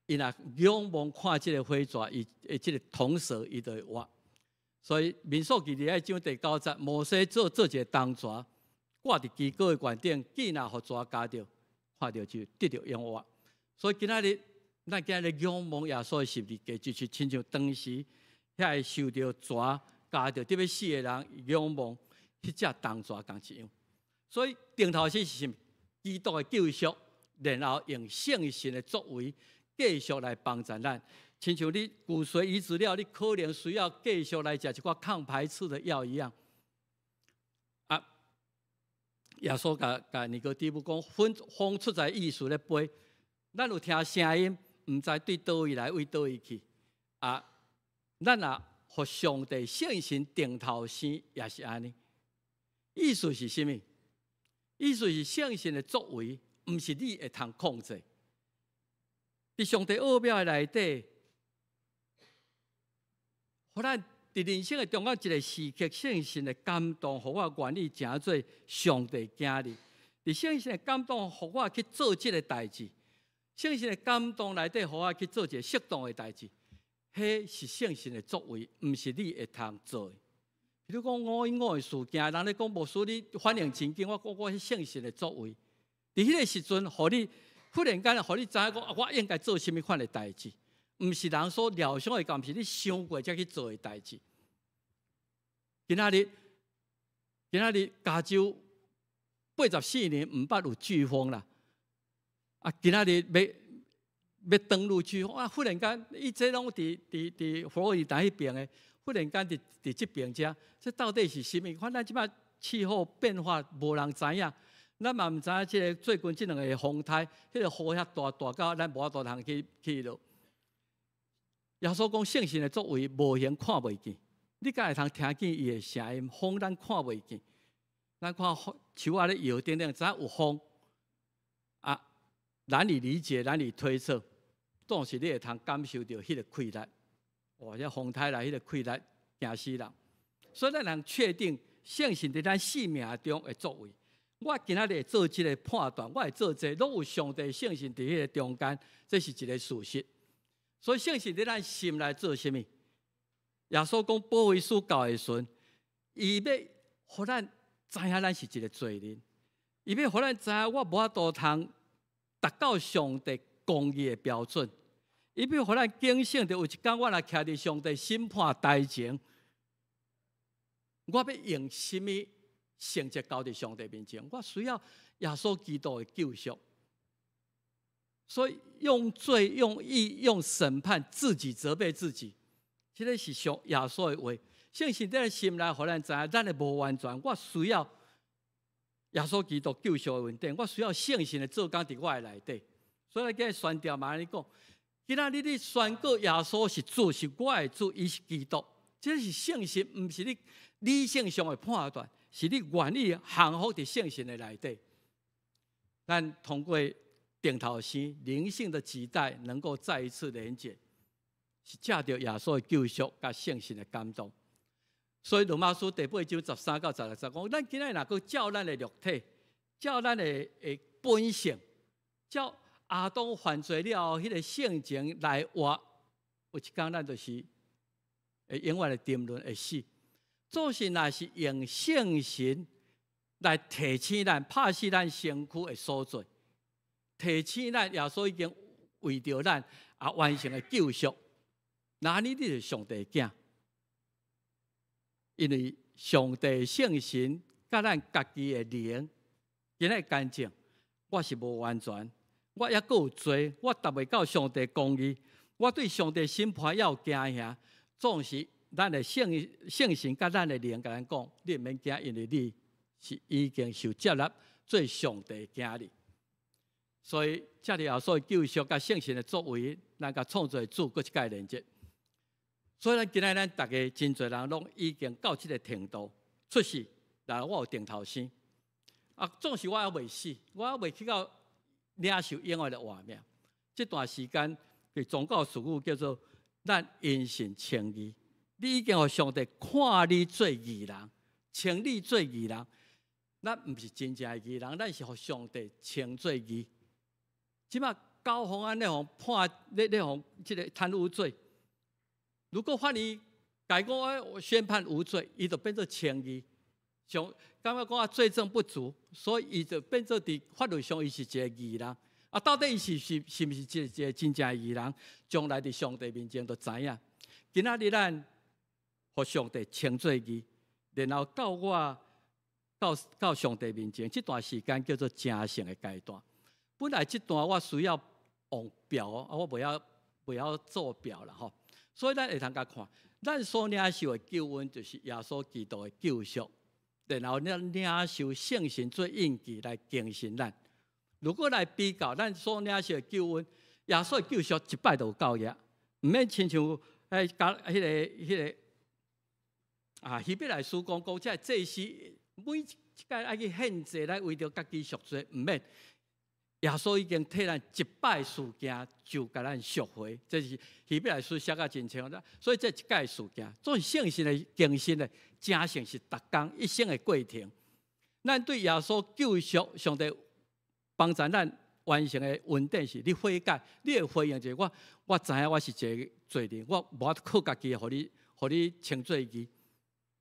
伊若仰望看這个火蛇，伊的這个銅蛇，伊就會活。所以民數記21章第九節，摩西做一个銅蛇，掛佇基高的懸頂，見若予蛇咬著，看著就得著永活。所以今仔日，咱今日仰望耶穌的十字架，就是親像當時遐个受著蛇咬著得欲死的人仰望彼隻銅蛇仝一樣。所以定頭生是啥物？基督的救贖，然後用聖神的作為繼續來幫助咱。親像你骨髓移植了，你可能需要繼續來食一寡抗排斥的藥一樣。啊，耶穌共共尼哥底母講，風出在異處咧飛，咱有聽聲音，毋知對佗位來，對佗位去。啊，咱若予上帝聖神定頭生，也是按呢。意思是啥物？意思是聖神的作為，毋是你會通控制。佇上帝奧妙的內底，予咱佇人生的中間一个時刻，聖神的感動，予我願意成做上帝囝兒。佇聖神的感動，予我去做這个代誌。聖神的感動內底，予我去做一个適當的代誌。彼是聖神的作為，毋是你會通做的。比如講五一五的事件，人咧講牧師你反應真緊，我講我彼聖神的作為。佇彼个時陣，予你忽然間，予你知影講，我應該做啥物款的代誌，毋是人所料想的，毋是你想過才去做的代誌。今仔日加州84年毋捌有颶風啦，啊，今仔日欲登陸颶風啊！忽然間，伊這攏佇佛羅里達彼邊的，忽然間佇這邊遮，這到底是啥物？反正這擺氣候變化無人知影，咱嘛毋知影這个最近這兩个風颱，彼个雨遐大大到咱無法度通去落。耶穌講聖神的作為無形看袂見，你敢會通聽見伊的聲音？風咱看袂見，咱看樹仔咧搖等等，知影有風啊，難以理解，難以推測，但是你會通感受著彼个氣力。哇！這風颱來，彼个氣力驚死人。所以咱通確定聖神佇咱生命中的作為。我今仔日會做這个判斷，我會做這個，攏有上帝聖神佇彼个中間，這是一个事實。所以聖神佇咱心內做啥物？耶穌講保惠師到的時陣，伊欲予咱知影咱是一个罪人，伊欲予咱知影我無法度通達到上帝公義的標準，伊欲予咱警醒，著有一工我若徛佇上帝審判台前，我欲用啥物成績交佇上帝面前？我需要耶穌基督的救贖。所以用罪、用義、用審判，自己責備自己，這个是上耶穌的話。聖神佇咱心內，予咱知影，咱的無完全，我需要耶穌基督救贖的恩典，我需要聖神的做工佇我的內底。所以今日宣教嘛按呢講，今仔日你宣告耶穌是主，是我的主，伊是基督，這是聖神，毋是你理性上的判斷，是你願意降服佇聖神的內底。咱通過定頭生靈性的臍帶能夠再一次連結，是藉著耶穌的救贖佮聖神的感動。所以羅馬書第八章13到16節講，咱今仔日若閣照咱的肉體，照咱的本性，照亞當犯罪了後彼个性情來活，有一工咱就是會永遠的沉淪會死。總是若是用聖神來提醒咱，拍死咱身軀的所罪，提醒咱耶穌已經為著咱啊完成的救贖。那你就是上帝囝，因為上帝聖神佮咱家己的靈，今仔乾淨，我是無完全，我猶閣有罪，我達袂到上帝公義，我對上帝審判猶有驚嚇。總是咱的聖神佮咱的靈共咱講，你毋免驚，因為你是已經受接納做上帝囝兒。所以，藉著耶穌救贖佮聖神的作為，咱佮創造主閣一擺連接。所以，咱今仔咱逐家真濟人攏已經到這個程度出世，然後我有定頭生。啊，總是我猶未死，我猶未去到領受永遠的活命。這段時間，佇宗教術語叫做咱因信稱義。你已經予上帝看你做義人，稱你做義人。咱毋是真正的義人，咱是予上帝稱做義。這馬高虹安咧予判咧咧予這個貪污罪。如果法院共伊講宣判無罪，伊就變做稱義。上感覺講啊罪證不足，所以伊就變做佇法律上伊是一個義人。啊，到底伊是毋是一個真正的義人？將來佇上帝面前就知影。今仔日咱予上帝稱做義，然後到我到上帝面前，這段時間叫做成聖的階段。本來這段我需要用表，啊，我袂曉做表啦吼。所以咱會通共看，咱所領受的救恩就是耶穌基督的救贖，然後咱領受聖神做印記來更新咱。如果來比較咱所領受的救恩，耶穌的救贖一擺就有夠額，毋免親像欸共彼個啊希伯來書講講，這祭司每一擺愛去獻祭來為著家己贖罪，毋免。耶穌已經替咱一擺事件就共咱贖回，這是希伯來書寫甲真清楚。所以這一擺事件，總是聖神的更新的成聖是逐工一生的過程。咱對耶穌救贖，上帝幫助咱完成的恩典是，你悔改，你的回應就是我，我知影我是一個罪人，我無法靠家己，予你稱做義。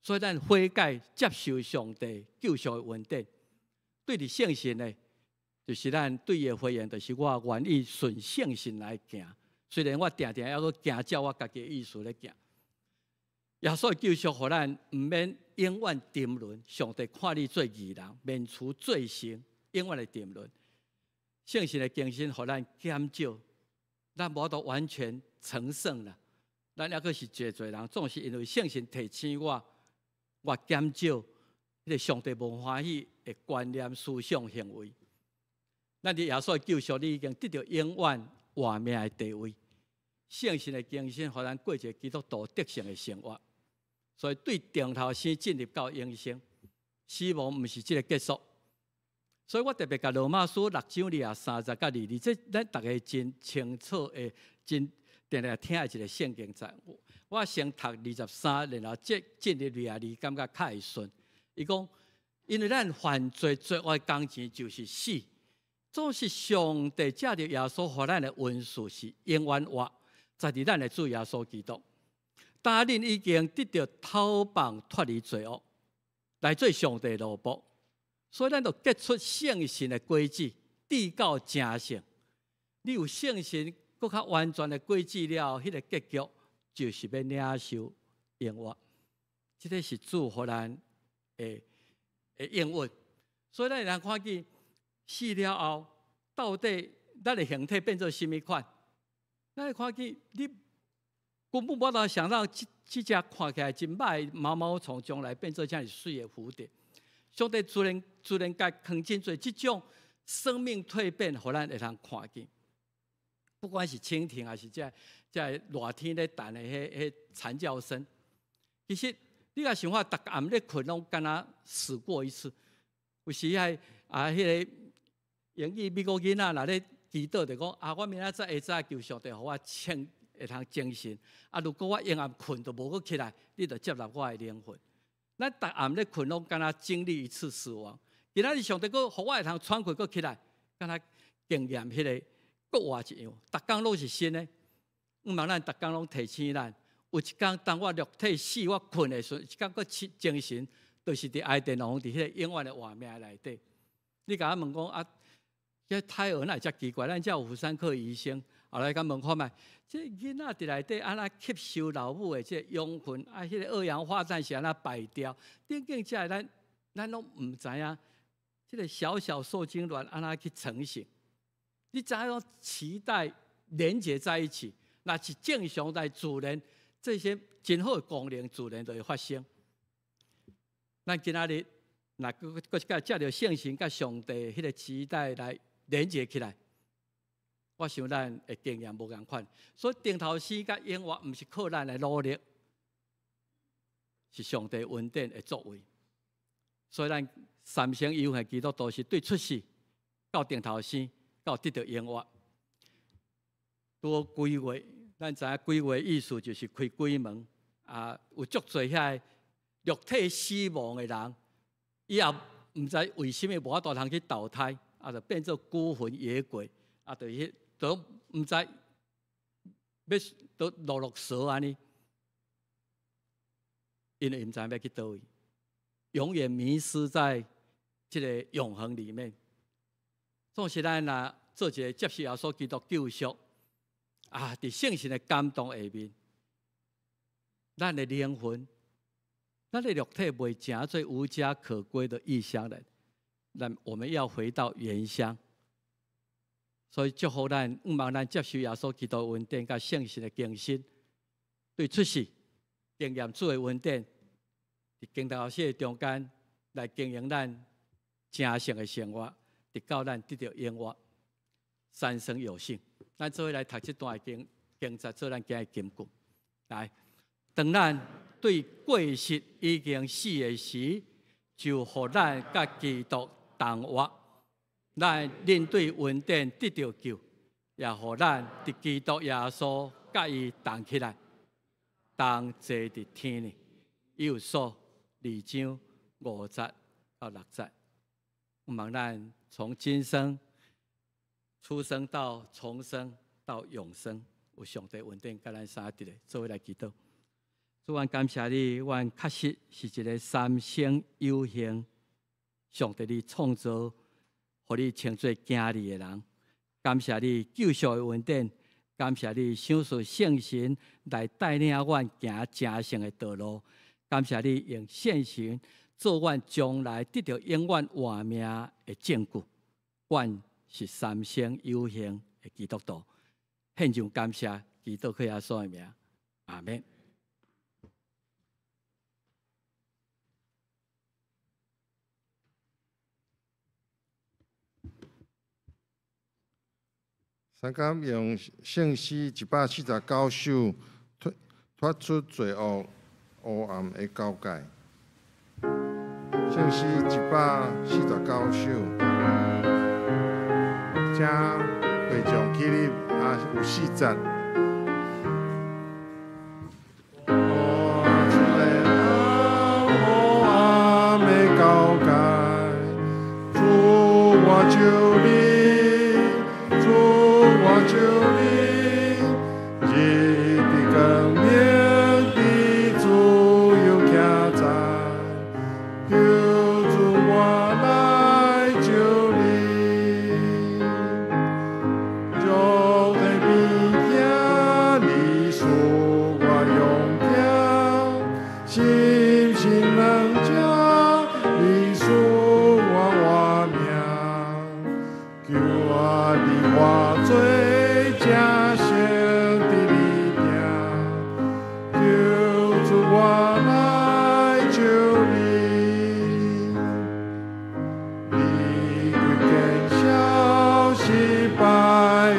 所以咱悔改，接受上帝救贖的恩典，對佇聖神的。就是咱對伊的回應，就是我願意順聖神來行。雖然我定定猶閣行照我家己的意思咧行。耶穌的救贖，予咱毋免永遠沉淪。上帝看你做義人，免除罪性，永遠的沉淪。聖神的更新，予咱減少，咱無法度完全成聖啦。咱猶閣是一個罪人，總是因為聖神提醒我，我減少彼個上帝無歡喜的觀念、思想、行為。咱佇耶穌的救贖，你已經得著永遠活命的地位。聖神的更新，予咱過一個基督徒得勝的生活。所以對定頭生進入到永生，死亡毋是這個結束。所以我特別共羅馬書6章23節佮22，這咱逐家真清楚的、真定定聽的一個聖經節。我先讀23，然後再進入22，感覺較會順。伊講，因為咱犯罪罪惡的工錢就是死。總是上帝藉著耶穌予咱的恩賜是永遠活，在佇咱的主耶穌基督。當恁已經得著釋放脫離罪惡，來做上帝奴僕，所以咱就結出聖神的果子，直到成聖。你有聖神閣較完全的果子了，彼個結局就是欲領受永活。這個是主予咱的應允。所以咱會通看見死了後，到底咱的形體變做啥物款？咱會看見你根本無法度想到這隻看起來真歹的毛毛蟲，將來變做遮爾媠的蝴蝶。上帝自然界囥真濟這種生命蛻變，予咱會通看見。不管是蜻蜓，還是這熱天咧彈的彼蟬叫聲，其實你若想看，逐暗咧睏攏敢若死過一次。有時還啊，彼個英語美國囡仔若咧祈禱，就講啊，我明仔載下早求上帝予我清會通精神。啊，如果我永暗睏都無閣起來，你就接納我的靈魂。咱逐暗咧睏攏敢若經歷一次死亡。今仔日上帝閣予我會通喘氣閣起來，敢若經驗彼個閣活一樣。逐工攏是新的。毋茫咱逐工攏提醒咱，有一工當我肉體死，我睏的時陣，一工閣精神，就是佇伊甸園，佇彼個永遠的活命內底。你共我問講啊，這胎兒哪會遮奇怪？咱遮有婦產科醫生，後來共問看覓，這囡仔佇內底按怎吸收老母的這個養分？啊，彼個二氧化碳是按怎排掉？等等，這個咱攏毋知影，這個小小受精卵按怎去成型？你知影講臍帶連接在一起，若是正常來自然，這些真好的功能自然就會發生。咱今仔日若閣閣一擺藉著聖神佮上帝彼個臍帶來連接起來，我想咱的經驗無仝款。所以重頭生佮永活，毋是靠咱的努力，是上帝恩典的作為。所以咱三生有幸基督徒是對出世到重頭生到得著永活。拄好鬼月，咱知影鬼月意思就是開鬼門啊，有足濟遐肉體死亡的人，伊也毋知為啥物無法度通去投胎，啊，就變做孤魂野鬼，啊，就彼都毋知欲都落落趖按呢，因為毋知欲去佗位，永遠迷失在這个永恆裡面。總是咱若做一个接受耶穌基督救贖，啊，佇聖神的感動下面，咱的靈魂，咱的肉體袂成做無家可歸的異鄉人，咱我們要回到原鄉。所以祝福咱，向望咱接受耶穌基督恩典，佮聖神的更新，對出世經驗主的恩典，佇經頭死的中間來經營咱成聖的生活，直到咱得著永活，三生有幸。咱做伙來讀這段經經節，做咱今日金句。來，當咱對過失已經死的時，就予咱佮基督同活。咱恁對恩典得著救，也予咱佇基督耶穌佮伊同起來，同坐佇天裡。以弗所二章五節到六節，望咱從今生出生到重生到永生，有上帝恩典佮咱相佇咧，做伙來祈禱。主，阮感謝你，阮確實是一个三生有幸，上帝你創造，予你稱做囝兒的人。感謝你救贖的恩典，感謝你賞賜聖神來帶領阮行成聖的道路。感謝你用聖神做阮將來得著永遠活命的證據。阮是三生有幸的基督徒，獻上感謝，祈禱靠耶穌的名，阿們。三甲用聖詩149首脫脫出罪惡黑暗的交界。聖詩149首，請會眾起立，啊，有四節。活出的黑暗的交界，主我求你，主我求你，日伫光明，伫自由徛在，求主我來求你，肉體變疼，你賜我勇敢，心心軟弱，你賜我活命，求我伫活做成聖伫你聽，求主我來求你，你規見消失敗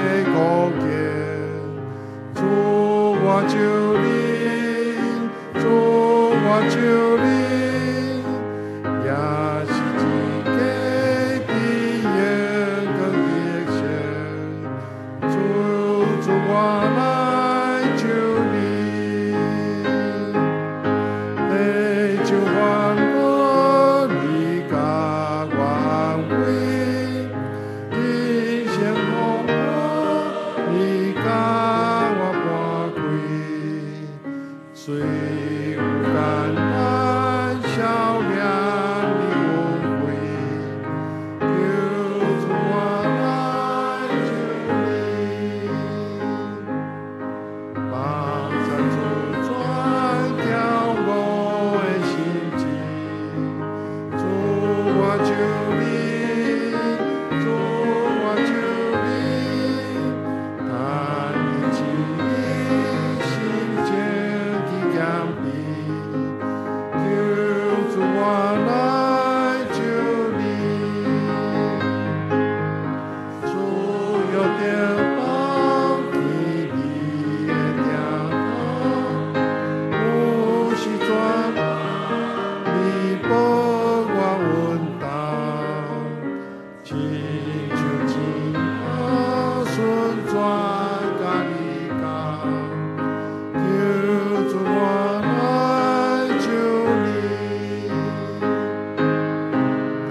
的苦境，主我求你，主我求你，也是一个伫荣光得勝，主主我來求你，地就煩惱，你共我安慰，人生風波，你共我伴有艱難，少年的恩惠，求主我來救你，放讚主轉調我的心志，主我求你，主我求你，趁你旨意心情去謙卑，求主我來救你，主約定放棄你的疼痛，有時轉彌補我阮擔，親像錢仔順轉甲你共，求主我來救你，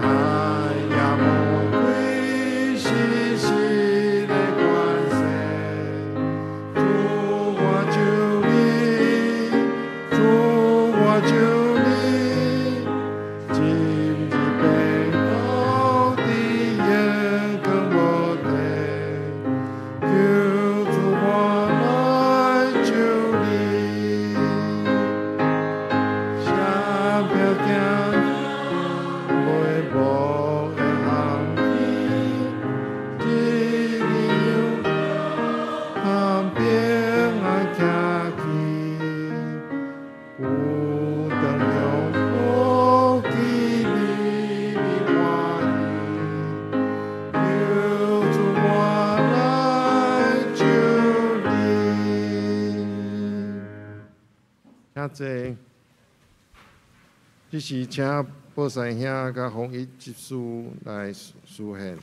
太陽魔鬼時時的關心，主我求你，主我求你，今日變土地眼光無退，求主我來救你，啥票行袂無的行去，一日有平安行去，有當用福記你的歡喜，求主我來救你。請坐。這時請寶山兄佮洪一執事來司獻。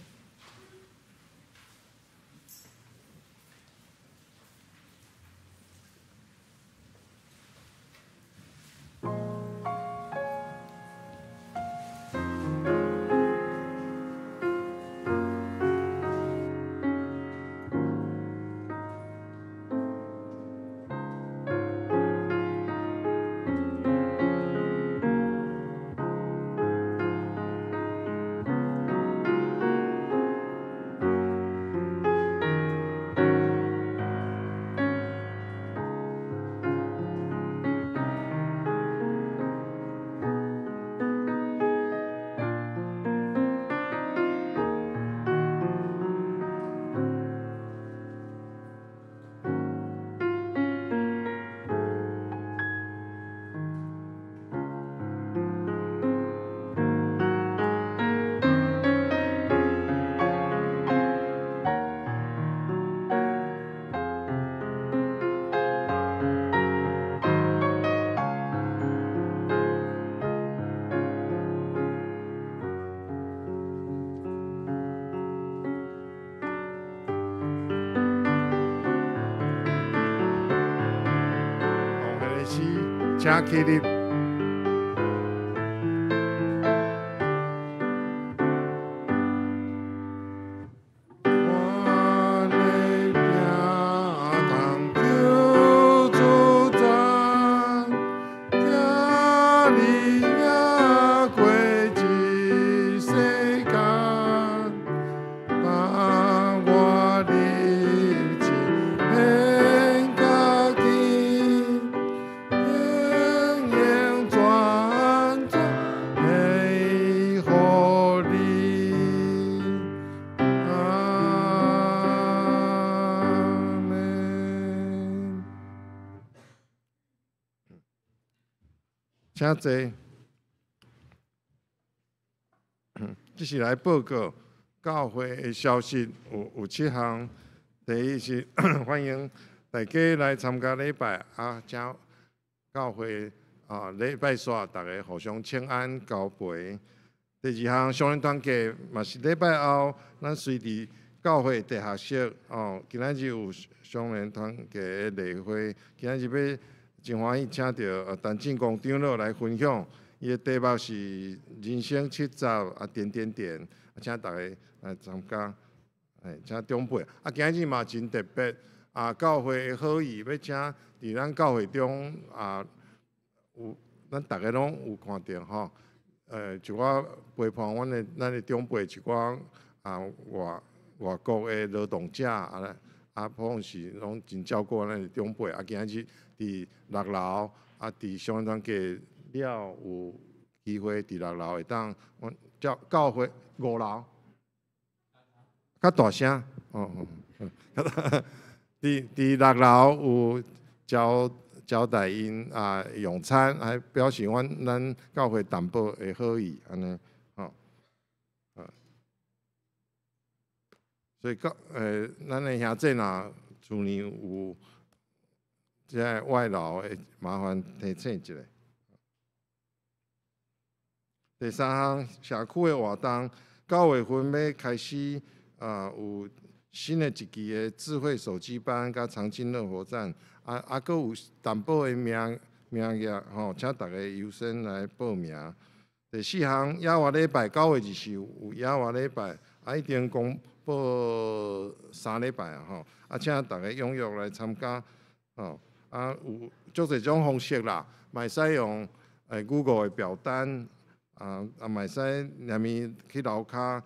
請起立。我的命通求主转，疼你也過這世間，當我入這變家己，永永轉轉予你。阿們。請坐。這是來報告教會的消息，有七項。第一是歡迎大家來參加禮拜啊，請教會啊禮拜煞，逐家互相請安交陪。第二項，少年團契嘛是禮拜後，咱隨佇教會地下室哦，今仔日有少年團契的例會，今仔日欲真歡喜請著陳進光長老來分享，伊的題目是人生70啊點點點，請大家來參加，請長輩。啊，今仔日嘛真特別，啊，教會的好意，欲請佇咱教會中啊，有咱逐家攏有看著吼，一寡陪伴阮的咱的長輩，一寡啊外國的勞動者啊，啊，普通時攏真照顧咱的長輩。啊，今仔日佇六樓啊，佇上團契了有機會佇六樓會當，阮教教會五樓較大聲，哦哦。佇六樓有招待𪜶啊用餐，來表示阮咱教會淡薄的好意，按呢，吼，啊，所以教咱的兄弟若厝裡有這个外勞的，麻煩提醒一下。第三項社區的活動，9月份欲開始啊有新的一期的智慧手機班，佮長青樂活站，啊啊，閣有淡薄的名額吼，請大家優先來報名。第四項，野外禮拜9月24有野外禮拜，啊，已經公布3禮拜啊吼，啊，請大家踴躍來參加，吼，啊，有足濟種方式啦，嘛會使用Google 的表單，啊啊，嘛會使連面去樓跤。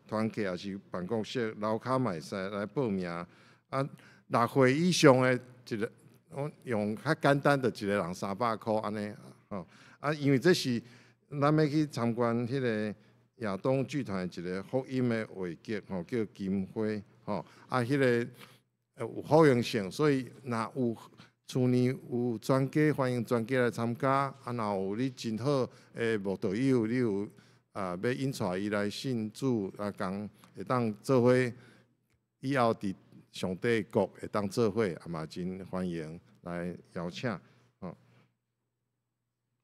團契抑是辦公室樓跤嘛會使來報名。啊，6歲以上的一个，我用較簡單的一個人300箍按呢，吼。啊，因為這是咱欲去參觀彼个亞東劇團一个福音的話劇，吼，叫金花，吼。啊，彼个有好用性，所以若有厝內有專家，歡迎專家來參加。啊，若有你真好的慕道友，你有啊，欲引帶伊來信主，啊，共會當做伙，以後佇上帝國會當做伙，也嘛真歡迎來邀請，吼。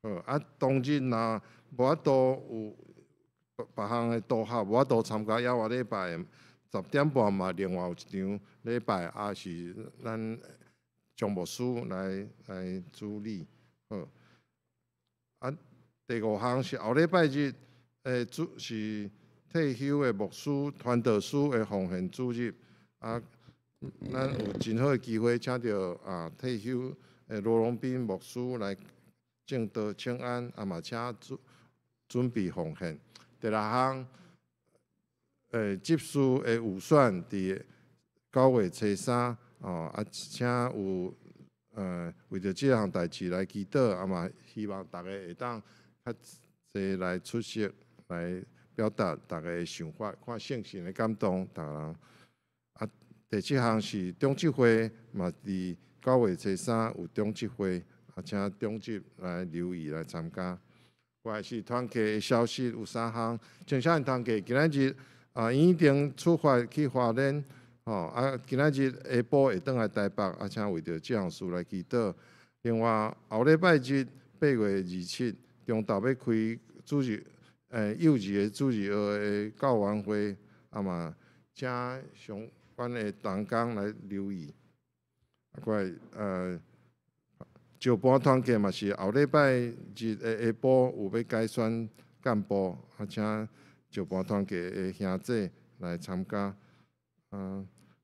好，啊，當日若無法度有別項的同學無法度參加野外禮拜，10點半嘛，另外有一場禮拜，也是咱張牧師來主禮，好。啊，第五項是後禮拜日。主是退休的牧師、傳道師的奉獻主日，啊，咱有真好的機會，請著啊退休的羅榮斌牧師來證道請安，啊嘛請準備奉獻。第六項，執事的預選佇9月初3，哦，啊，請有為著這項代誌來祈禱，啊嘛希望逐家會當較濟來出席。來表達逐家的想法，看聖神的感動，逐人。啊，第七項是長執會，嘛佇9月初3有長執會，啊，請長執來留意來參加。過來是團契的消息有三項，青少年團契今仔日啊已經出發去花蓮，吼啊，今仔日下晡會轉來台北，啊，請為著這項事來祈禱。另外後禮拜日8月27，中晝欲開主日。幼稚的主日學的教員會，啊嘛，請相關的同工來留意。啊，過來石盤團契嘛是後禮拜日的下晡有欲改選幹部，啊，請石盤團契的兄弟來參加。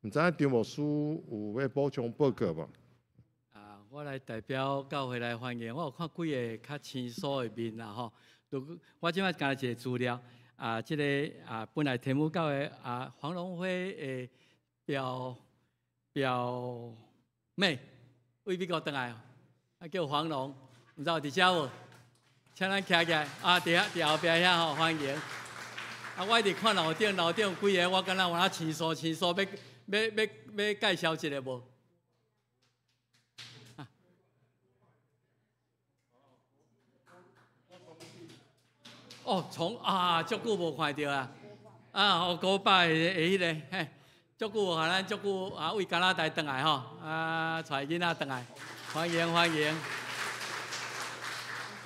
毋知影張牧師有欲補充報告無？啊，我來代表教會來歡迎。我有看幾个較生疏的面啦，吼。我這擺加一个資料，啊，這个啊，本來天母教會啊，黃龍輝的表表妹，為美國轉來，啊叫黃龍，毋知有佇遮無？請咱徛起來，啊，佇遐佇後壁遐吼，歡迎。啊，我一直看樓頂，樓頂有幾个，我敢若有影生疏生疏，欲欲欲欲介紹一下無？哦，從啊，足久無看著啊！啊，哦，古巴的彼个，嘿，足久無看咱足久啊，為加拿大轉來吼，啊，帶囡仔轉來，歡迎歡迎，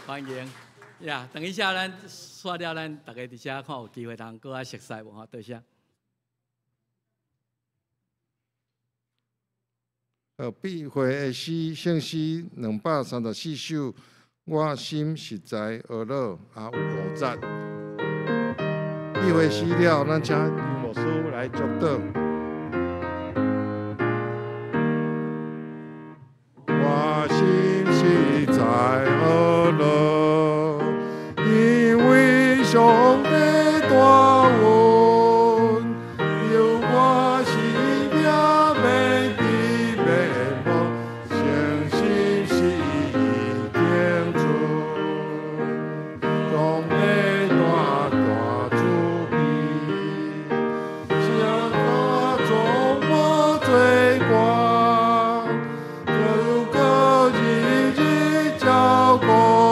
歡迎呀！等一下，咱煞了，咱逐家佇遮看有機會通閣較熟似無吼？多謝。庇會的詩，聖詩234首。我心實在呵咾，啊有五節。庇會詩了，咱請張牧師來祝禱。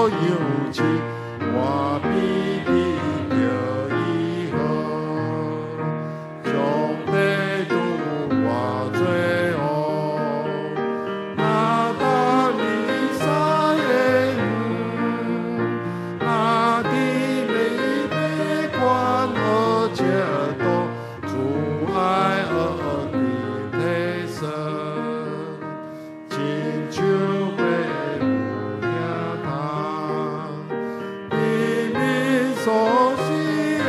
樣式，我必得著醫好。上帝拄我做王，若踏離山的遠，若佇你悲觀學尺度，主愛學佇體生，親像爸母疼痛，避免所死的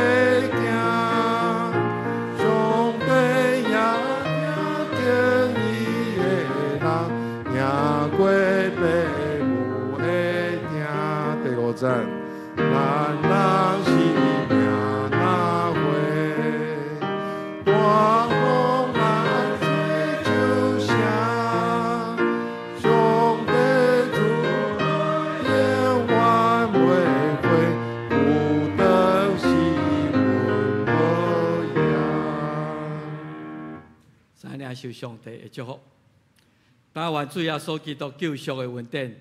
驚。上帝也聽見伊的人，贏過爸母的疼。第五節，咱人生命若花，大風來吹就聲。上帝主愛永遠袂悔，有得是阮無恙。咱領受上帝的祝福。但願主耶穌基督救贖的恩典，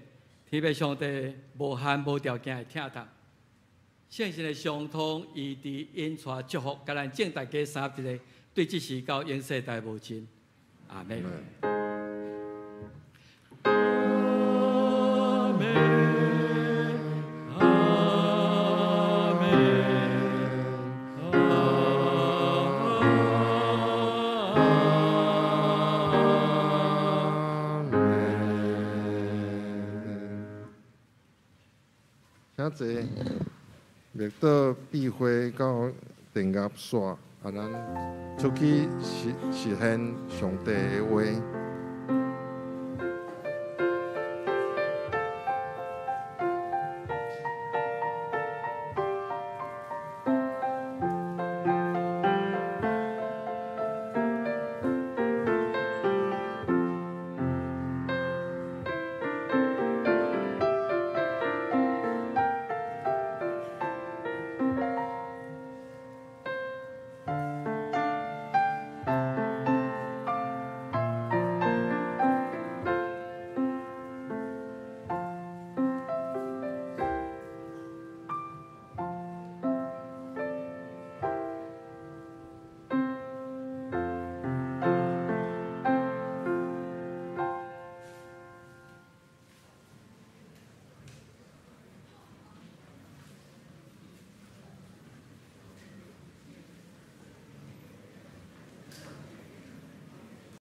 天父上帝無限無條件的疼痛，聖神的相通醫治引帶祝福，共咱眾大家三一个，對這時到永世代無盡。阿門。阿門，阿門，阿門。請坐，默禱閉會到電壓線，啊，咱出去實實現上帝的話。